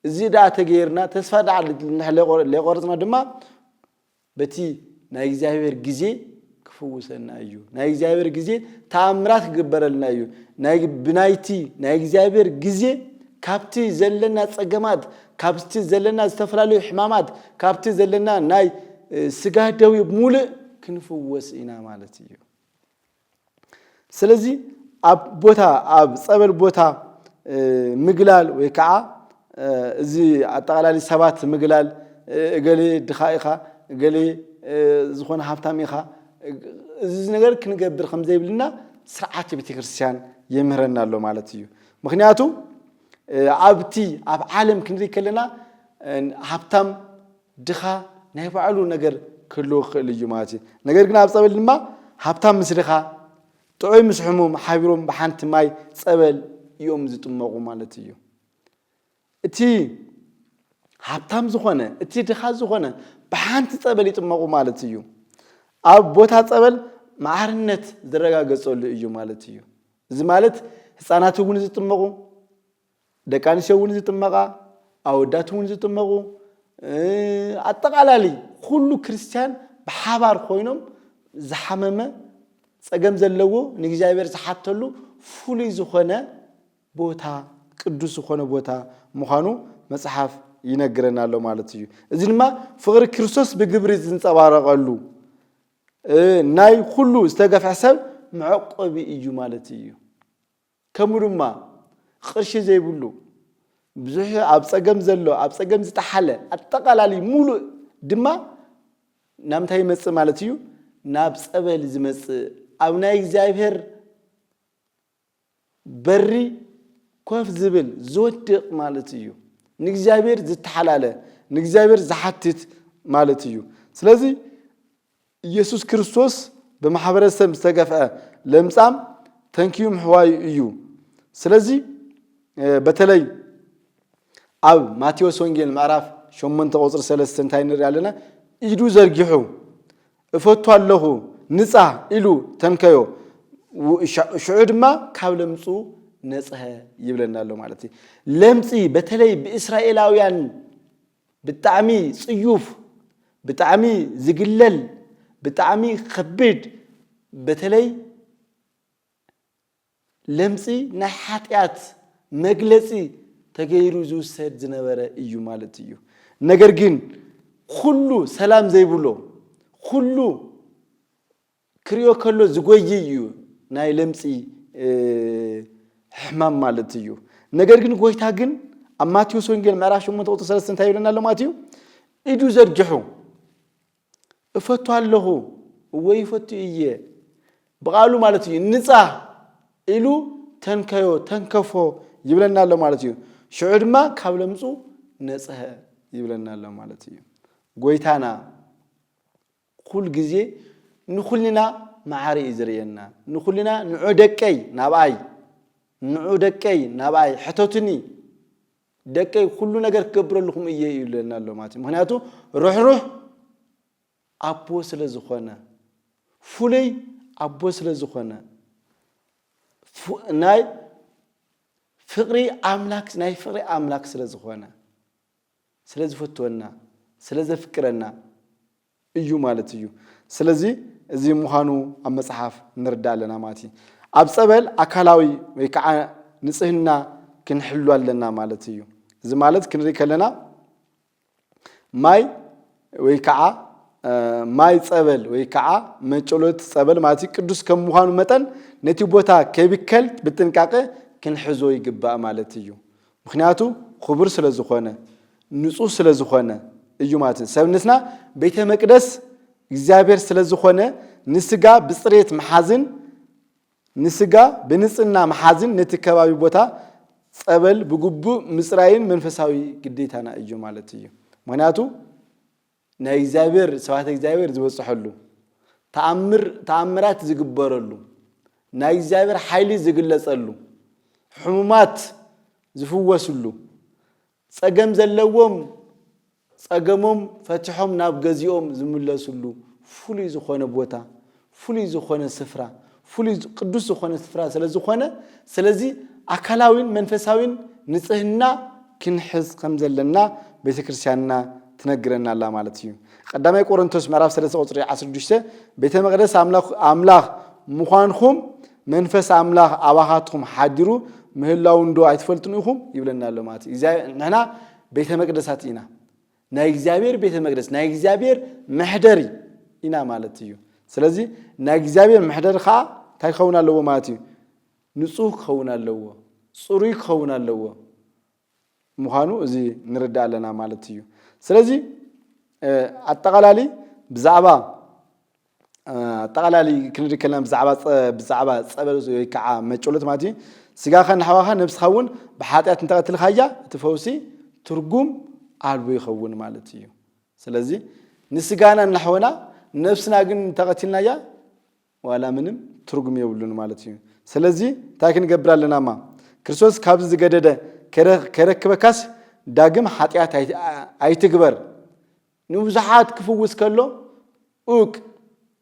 እዚ ደኣ ተገይርና ተስፋ ደኣ ለይቆረጽና ድማ በቲ ናይ እግዚኣብሔር ግዜ ክፍውሰና እዩ። ናይ እግዚኣብሔር ግዜ ተኣምራት ክግበረልና እዩ። ናይ ብናይቲ ናይ እግዚኣብሔር ግዜ ካብቲ ዘለና ጸገማት ካብቲ ዘለና ዝተፈላለዩ ሕማማት ካብቲ ዘለና ናይ ስጋ ደዌ ሙሉእ ክንፍወስ ኢና ማለት እዩ። ስለዚ ኣብ ቦታ፣ ኣብ ጸበል ቦታ ምግላል ወይ ከዓ እዚ ኣጠቓላሊ ሰባት ምግላል፣ እገሌ ድኻ ኢኻ፣ እገሌ ዝኾነ ሃብታም ኢኻ፣ እዚ ነገር ክንገብር ከም ዘይብልና ስርዓት ቤተክርስትያን የምህረና ኣሎ ማለት እዩ። ምክንያቱ ኣብቲ ኣብ ዓለም ክንርኢ ከለና ሃብታም ድኻ ናይ ባዕሉ ነገር ክህልዎ ክኽእል እዩ ማለት እዩ። ነገር ግን ኣብ ጸበል ድማ ሃብታም ምስ ድኻ፣ ጥዑይ ምስ ሕሙም ሓቢሮም ብሓንቲ ማይ ጸበል እዮም ዝጥመቑ ማለት እዩ። እቲ ሃብታም ዝኾነ፣ እቲ ድኻ ዝኾነ ብሓንቲ ጸበል ይጥመቑ ማለት እዩ። ኣብ ቦታ ጸበል ማዕርነት ዝረጋገጸሉ እዩ ማለት እዩ። እዚ ማለት ህፃናት እውን ዝጥመቑ፣ ደቂ ኣንስትዮ እውን ዝጥመቓ፣ ኣወዳት እውን ዝጥመቑ፣ ኣጠቓላሊ ኩሉ ክርስቲያን ብሓባር ኮይኖም ዝሓመመ፣ ጸገም ዘለዎ ንእግዚኣብሔር ዝሓተሉ ፍሉይ ዝኾነ ቦታ፣ ቅዱስ ዝኾነ ቦታ ምዃኑ መጽሓፍ ይነግረና ኣሎ ማለት እዩ። እዚ ድማ ፍቕሪ ክርስቶስ ብግብሪ ዝንጸባረቐሉ፣ ናይ ኩሉ ዝተገፍሐ ሰብ መዕቆቢ እዩ ማለት እዩ። ከምኡ ድማ ቅርሺ ዘይብሉ፣ ብዙሕ ኣብ ጸገም ዘሎ፣ ኣብ ጸገም ዝጠሓለ፣ ኣጠቓላሊ ሙሉእ ድማ ናብ ምንታይ ይመጽእ ማለት እዩ? ናብ ጸበል ዝመጽእ፣ ኣብ ናይ እግዚኣብሔር በሪ ኮፍ ዝብል፣ ዝወድቕ ማለት እዩ። ንእግዚኣብሔር ዝተሓላለ፣ ንእግዚኣብሔር ዝሓትት ማለት እዩ። ስለዚ ኢየሱስ ክርስቶስ ብማሕበረሰብ ዝተገፍዐ ለምጻም ተንኪዩ ምሕዋዩ እዩ። ስለዚ በተለይ ኣብ ማቴዎስ ወንጌል ምዕራፍ ሸሞንተ ቁጽሪ ሰለስተ እንታይ ንርኢ ኣለና? ኢዱ ዘርጊሑ፣ "እፈቱ ኣለኹ፣ ንጻ" ኢሉ ተንከዮ። ሽዑ ድማ ካብ ለምጹ ነጽሀ ይብለና ኣሎ ማለት እዩ። ለምጺ በተለይ ብእስራኤላውያን ብጣዕሚ ጽዩፍ፣ ብጣዕሚ ዝግለል፣ ብጣዕሚ ከቢድ፣ በተለይ ለምጺ ናይ ሓጢኣት መግለጺ ተገይሩ ዝውሰድ ዝነበረ እዩ ማለት እዩ። ነገር ግን ኩሉ ሰላም ዘይብሎ፣ ኩሉ ክሪኦ ከሎ ዝጎይ እዩ ናይ ለምጺ ሕማም ማለት እዩ። ነገር ግን ጎይታ ግን ኣብ ማቴዎስ ወንጌል ምዕራፍ ሸሞንተ ቁጽሪ ሰለስተ እንታይ ይብለና ኣሎ ማለት እዩ? ኢዱ ዘርጊሑ፣ "እፈቱ ኣለኹ፣ እወ ይፈቱ እየ" ብቓሉ ማለት እዩ። "ንጻ" ኢሉ ተንከዮ፣ ተንከፎ ይብለና ኣሎ ማለት እዩ። ሽዑ ድማ ካብ ለምጹ ነጽሀ ይብለና ኣሎ ማለት እዩ። ጎይታና ኩል ግዜ ንኹልና መዓሪ እዩ ዝርእየና። ንኹልና "ንዑ ደቀይ ናብኣይ፣ ንዑ ደቀይ ናብኣይ፣ ሕተቱኒ፣ ደቀይ ኩሉ ነገር ክገብረልኹም እየ" ይብለና ኣሎ ማለት እዩ። ምክንያቱ ርሕሩሕ ኣቦ ስለ ዝኾነ፣ ፍሉይ ኣቦ ስለ ዝኾነ፣ ፍ-፣ ናይ ፍቕሪ ኣምላክ፣ ናይ ፍቕሪ ኣምላክ ስለ ዝኾነ፣ ስለ ዝፈትወና፣ ስለ ዘፍቅረና እዩ ማለት እዩ። ስለዚ እዚ ምዃኑ ኣብ መጽሓፍ ንርዳእ ኣለና ማለት እዩ። ኣብ ጸበል ኣካላዊ ወይ ከዓ ንጽህና ክንሕሉ ኣለና ማለት እዩ። እዚ ማለት ክንርኢ ከለና ማይ ወይ ከዓ፣ እ፣ ማይ ጸበል ወይ ከዓ መጨሎት ጸበል ማለት እዩ፣ ቅዱስ ከም ምዃኑ መጠን ነቲ ቦታ ከይብከል ብጥንቃቐ ክንሕዞ ይግባእ ማለት እዩ። ምክንያቱ ክቡር ስለ ዝኾነ፣ ንጹህ ስለ ዝኾነ እዩ ማለት እዩ። ሰብነትና ቤተ መቅደስ እግዚኣብሔር ስለ ዝኾነ ንስጋ ብጽሬት ምሓዝን ንስጋ ብንጽህና ምሓዝን ነቲ ከባቢ ቦታ ጸበል ብግቡእ ምጽራይን መንፈሳዊ ግዴታና እዩ ማለት እዩ። ምክንያቱ ናይ እግዚኣብሔር፣ ስብሐተ እግዚኣብሔር ዝበጽሐሉ፣ ተኣምር፣ ተኣምራት ዝግበረሉ፣ ናይ እግዚኣብሔር ሓይሊ ዝግለጸሉ፣ ሕሙማት ዝፍወስሉ፣ ጸገም ዘለዎም ጸገሞም ፈቲሖም ናብ ገዚኦም ዝምለስሉ ፍሉይ ዝኾነ ቦታ፣ ፍሉይ ዝኾነ ስፍራ፣ ፍሉይ ዝ-፣ ቅዱስ ዝኾነ ስፍራ ስለ ዝኾነ፣ ስለዚ ኣካላዊን መንፈሳዊን ንጽህና ክንሕዝ ከም ዘለና ቤተ ክርስቲያንና ትነግረና ኣላ ማለት እዩ። ቀዳማይ ቆሮንቶስ ምዕራፍ ሰለስተ ቁጽሪ ዓሰርተ ሽዱሽተ፣ "ቤተ መቅደስ ኣምላኽ፣ ኣምላኽ ምዃንኹም መንፈስ ኣምላኽ ኣባኻትኩም ሓዲሩ ምህላው እንዶ ኣይትፈልጡን ኢኹም?" ይብለና ኣሎ ማለት እዩ። እግዚኣብሔር፣ ንሕና ቤተ መቅደሳት ኢና። ናይ እግዚኣብሔር ቤተ መቅደስ፣ ናይ እግዚኣብሔር መሕደሪ ኢና ማለት እዩ። ስለዚ ናይ እግዚኣብሔር መሕደሪ ከዓ እንታይ ክኸውን ኣለዎ ማለት እዩ? ንጹህ ክኸውን ኣለዎ፣ ጽሩይ ክኸውን ኣለዎ ምዃኑ እዚ ንርዳእ ኣለና ማለት እዩ። ስለዚ ኣጠቓላሊ ብዛዕባ ኣጠቓላሊ ክንርኢ ከለና ብዛዕባ ብዛዕባ ፀበል ወይ ከዓ መጨሎት ማለት እዩ። ስጋኻ ንሓዋኻ ነብስኻ እውን ብሓጢኣት እንተቐትልካያ እቲ ፈውሲ ትርጉም ኣልቦ ይኸውን ማለት እዩ። ስለዚ ንስጋና እናሕወና ነብስና ግን እንተቐቲልናያ ዋላ ምንም ትርጉም የብሉን ማለት እዩ። ስለዚ እንታይ ክንገብር ኣለናማ? ክርስቶስ ካብዚ ዝገደደ ከረክበካስ ዳግም ሓጢኣት ኣይትግበር። ንብዙሓት ክፍውስ ከሎ ኡቅ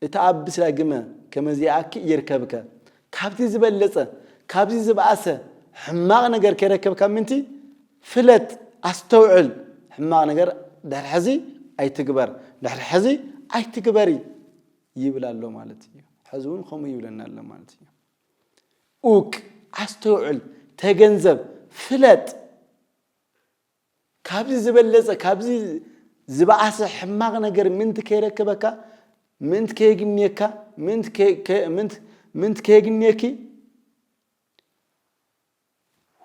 እቲ ኣብ ስላግመ ከመዚኣኪ ይርከብከ። ካብቲ ዝበለጸ ካብዚ ዝበኣሰ ሕማቕ ነገር ከይረከብካ ምንቲ ፍለጥ፣ ኣስተውዕል። ሕማቕ ነገር ድሕሪ ሕዚ ኣይትግበር፣ ድሕሪ ሕዚ ኣይትግበሪ ይብል ኣሎ ማለት እዩ። ሕዚ እውን ከምኡ ይብለና ኣሎ ማለት እዩ። ኡቅ፣ ኣስተውዕል፣ ተገንዘብ፣ ፍለጥ። ካብዚ ዝበለጸ ካብዚ ዝበኣሰ ሕማቕ ነገር ምንቲ ከይረክበካ፣ ምንቲ ከየግንየካ፣ ምንቲ ከየግንየኪ፣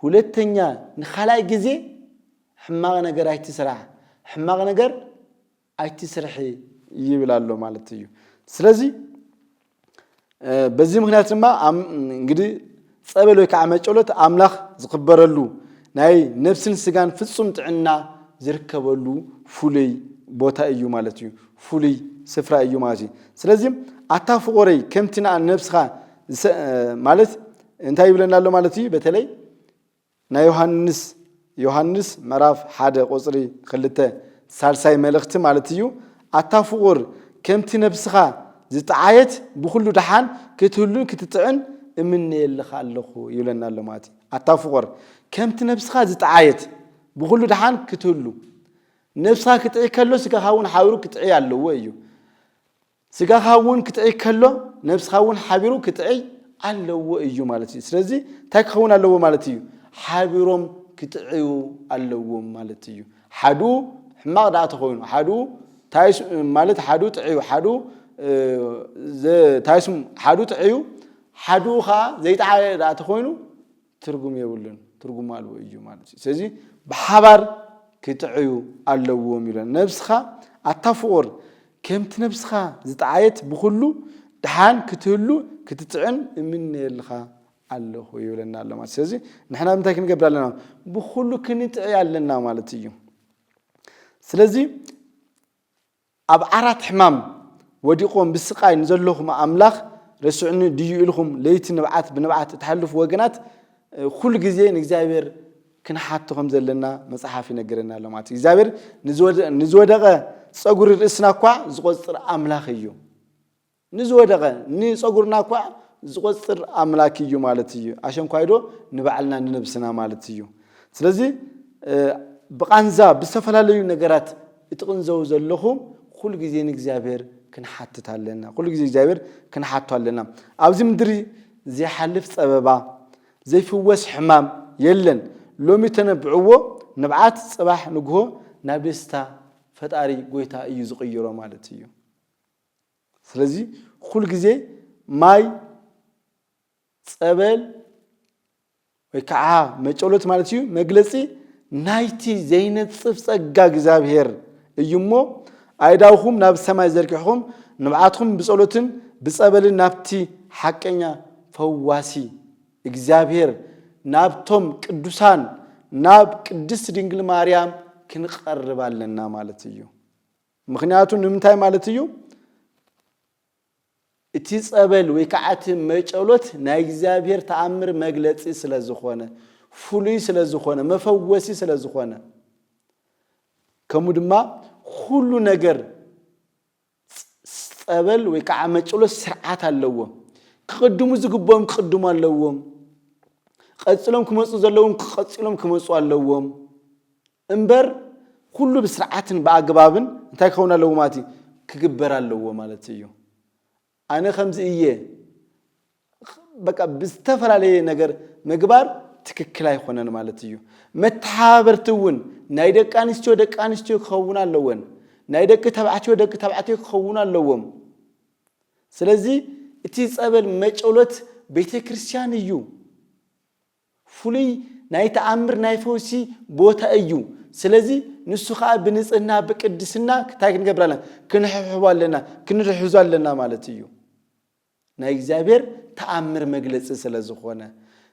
ሁለተኛ ንኻልኣይ ግዜ ሕማቕ ነገር ኣይትስራሕ፣ ሕማቕ ነገር ኣይትስርሒ ይብል ኣሎ ማለት እዩ። ስለዚ በዚ ምክንያት ድማ እንግዲህ ጸበል ወይ ከዓ መጨሎት ኣምላኽ ዝኽበረሉ ናይ ነብስን ስጋን ፍጹም ጥዕና ዝርከበሉ ፍሉይ ቦታ እዩ ማለት እዩ። ፍሉይ ስፍራ እዩ ማለት እዩ። ስለዚ ኣታ ፍቑረይ ከምቲ ንነብስኻ ማለት እንታይ ይብለና ኣሎ ማለት እዩ። በተለይ ናይ ዮሃንስ ዮሃንስ ምዕራፍ ሓደ ቁጽሪ ክልተ ሳልሳይ መልእኽቲ ማለት እዩ። ኣታ ፍቑር ከምቲ ነብስኻ ዝጠዓየት ብኹሉ ደሓን ክትህሉን ክትጥዕን እምነየልኻ ኣለኹ ይብለና ኣሎ ማለት እዩ። ኣታ ፍቑር ከምቲ ነብስኻ ዝጠዓየት ብኹሉ ደሓን ክትህሉ፣ ነብስኻ ክጥዒ ከሎ ስጋኻ እውን ሓቢሩ ክጥዒ ኣለዎ እዩ። ስጋኻ እውን ክጥዒ ከሎ ነብስኻ እውን ሓቢሩ ክጥዒ ኣለዎ እዩ ማለት እዩ። ስለዚ እንታይ ክኸውን ኣለዎ ማለት እዩ? ሓቢሮም ክጥዕዩ ኣለዎም ማለት እዩ። ሓድኡ ሕማቕ ደኣ ተኾይኑ፣ ሓድኡ ታይሱ ማለት ሓድኡ ጥዕዩ፣ ሓድኡ ታይሱም ሓድኡ ጥዕዩ፣ ሓድኡ ኸዓ ዘይጠዓየ ደኣ ተኾይኑ ትርጉም የብሉን፣ ትርጉም ኣልቦ እዩ ማለት እዩ። ስለዚ ብሓባር ክጥዕዩ ኣለዎም ይብለን። ነብስኻ ኣታ ፍቑር ከምቲ ነብስኻ ዝጠዓየት ብኹሉ ደሓን ክትህሉ ክትጥዕን እምነየልኻ ኣለኹ ይብለና ኣሎ ማለት። ስለዚ ንሕና እንታይ ክንገብር ኣለና? ብኹሉ ክንጥዕይ ኣለና ማለት እዩ። ስለዚ ኣብ ዓራት ሕማም ወዲቖም ብስቓይ ንዘለኹም ኣምላኽ ረሲዑኒ ድዩ ኢልኩም ለይቲ ንብዓት ብንብዓት እትሓልፉ ወገናት፣ ኩሉ ግዜ ንእግዚኣብሔር ክንሓቶ ከም ዘለና መጽሓፍ ይነግረና ኣሎ ማለት እዩ። እግዚኣብሔር ንዝወደ-፣ ንዝወደቐ ጸጉሪ ርእስና እኳ ዝቖጽር ኣምላኽ እዩ። ንዝወደቐ ንጸጉርና እኳ ዝቖጽር ኣምላክ እዩ ማለት እዩ። ኣሸንኳይዶ ንባዕልና ንነብስና ማለት እዩ። ስለዚ ብቓንዛ ብዝተፈላለዩ ነገራት እትቕንዘው ዘለኹም ኩሉ ግዜ ንእግዚኣብሔር ክንሓትት ኣለና። ኩሉ ግዜ እግዚኣብሔር ክንሓቶ ኣለና። ኣብዚ ምድሪ ዘይሓልፍ ጸበባ፣ ዘይፍወስ ሕማም የለን። ሎሚ ተነብዕዎ ንብዓት ጽባሕ ንግሆ ናብ ደስታ ፈጣሪ ጎይታ እዩ ዝቕይሮ ማለት እዩ። ስለዚ ኩሉ ግዜ ማይ፣ ጸበል ወይ ከዓ መጨሎት ማለት እዩ መግለጺ ናይቲ ዘይነጽፍ ጸጋ እግዚኣብሔር እዩ እሞ፣ ኣእዳውኹም ናብ ሰማይ ዘርጊሕኹም ንብዓትኩም ብጸሎትን ብጸበልን ናብቲ ሓቀኛ ፈዋሲ እግዚኣብሔር ናብቶም ቅዱሳን ናብ ቅድስት ድንግል ማርያም ክንቐርብ ኣለና ማለት እዩ። ምኽንያቱ ንምንታይ ማለት እዩ? እቲ ጸበል ወይ ከዓ እቲ መጨሎት ናይ እግዚኣብሔር ተኣምር መግለጺ ስለ ዝኾነ፣ ፍሉይ ስለ ዝኾነ፣ መፈወሲ ስለ ዝኾነ፣ ከምኡ ድማ ኩሉ ነገር ጸበል ወይ ከዓ መጨሎት ስርዓት ኣለዎ። ክቕድሙ ዝግብኦም ክቕድሙ ኣለዎም። ቀጺሎም ክመጹ ዘለዎም ክቐጺሎም ክመጹ ኣለዎም። እምበር ኩሉ ብስርዓትን ብኣግባብን እንታይ ክኸውን ኣለዎ ማለት እዩ? ክግበር ኣለዎ ማለት እዩ። ኣነ ከምዚ እየ፣ በቃ ብዝተፈላለየ ነገር ምግባር ትክክል ኣይኮነን ማለት እዩ። መተሓባበርቲ እውን ናይ ደቂ ኣንስትዮ ደቂ ኣንስትዮ ክኸውን ኣለወን፣ ናይ ደቂ ተባዕትዮ ደቂ ተባዕትዮ ክኸውን ኣለዎም። ስለዚ እቲ ጸበል መጨሎት ቤተ ክርስቲያን እዩ። ፍሉይ ናይ ተኣምር ናይ ፈውሲ ቦታ እዩ። ስለዚ ንሱ ኸዓ ብንጽህና ብቅድስና እንታይ ክንገብር ኣለና? ክንሕሕቦ ኣለና፣ ክንርሕዞ ኣለና ማለት እዩ። ናይ እግዚኣብሔር ተኣምር መግለጺ ስለ ዝኾነ፣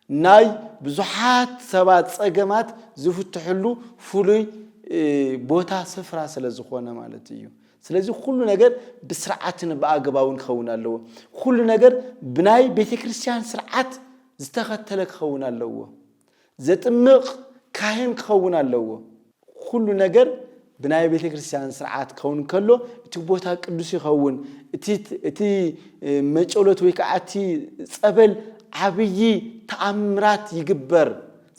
ናይ ብዙሓት ሰባት ጸገማት ዝፍትሕሉ ፍሉይ ቦታ ስፍራ ስለ ዝኾነ ማለት እዩ። ስለዚ ኩሉ ነገር ብስርዓትን ብኣገባውን ክኸውን ኣለዎ። ኩሉ ነገር ብናይ ቤተ ክርስቲያን ስርዓት ዝተኸተለ ክኸውን ኣለዎ። ዘጥምቕ ካህን ክኸውን ኣለዎ። ኩሉ ነገር ብናይ ቤተ ክርስቲያን ስርዓት ክኸውን ከሎ እቲ ቦታ ቅዱስ ይኸውን። እቲ እቲ መጨሎት ወይ ከዓ እቲ ጸበል ዓብዪ ተኣምራት ይግበር።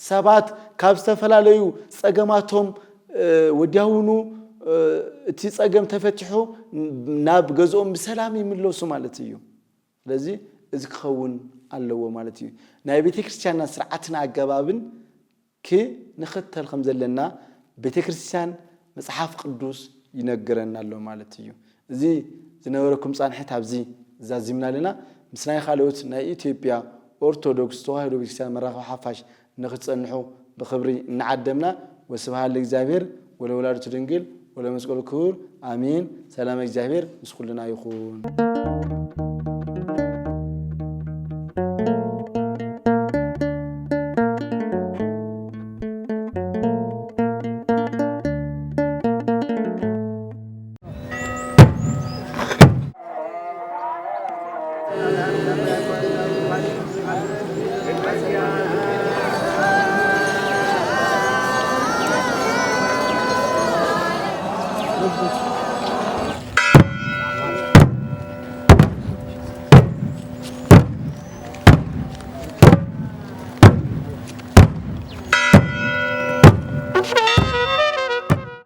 ሰባት ካብ ዝተፈላለዩ ጸገማቶም ወዲያውኑ እቲ ጸገም ተፈቲሑ ናብ ገዝኦም ብሰላም ይምለሱ ማለት እዩ። ስለዚ እዚ ክኸውን ኣለዎ ማለት እዩ። ናይ ቤተ ክርስቲያንና ስርዓትን ኣገባብን ክንኽተል ከም ዘለና ቤተ ክርስቲያን መጽሓፍ ቅዱስ ይነግረና ኣሎ ማለት እዩ። እዚ ዝነበረኩም ጻንሒት ኣብዚ ዛዚምና ኣለና። ምስ ናይ ካልኦት ናይ ኢትዮጵያ ኦርቶዶክስ ተዋህዶ ቤተክርስትያን መራኸቢ ሓፋሽ ንክትጸንሑ ብኽብሪ እናዓደምና፣ ወስብሃት ለእግዚኣብሔር ወለወላዲቱ ድንግል ወለመስቀሉ ክቡር ኣሜን። ሰላም እግዚኣብሔር ምስ ኩልና ይኹን።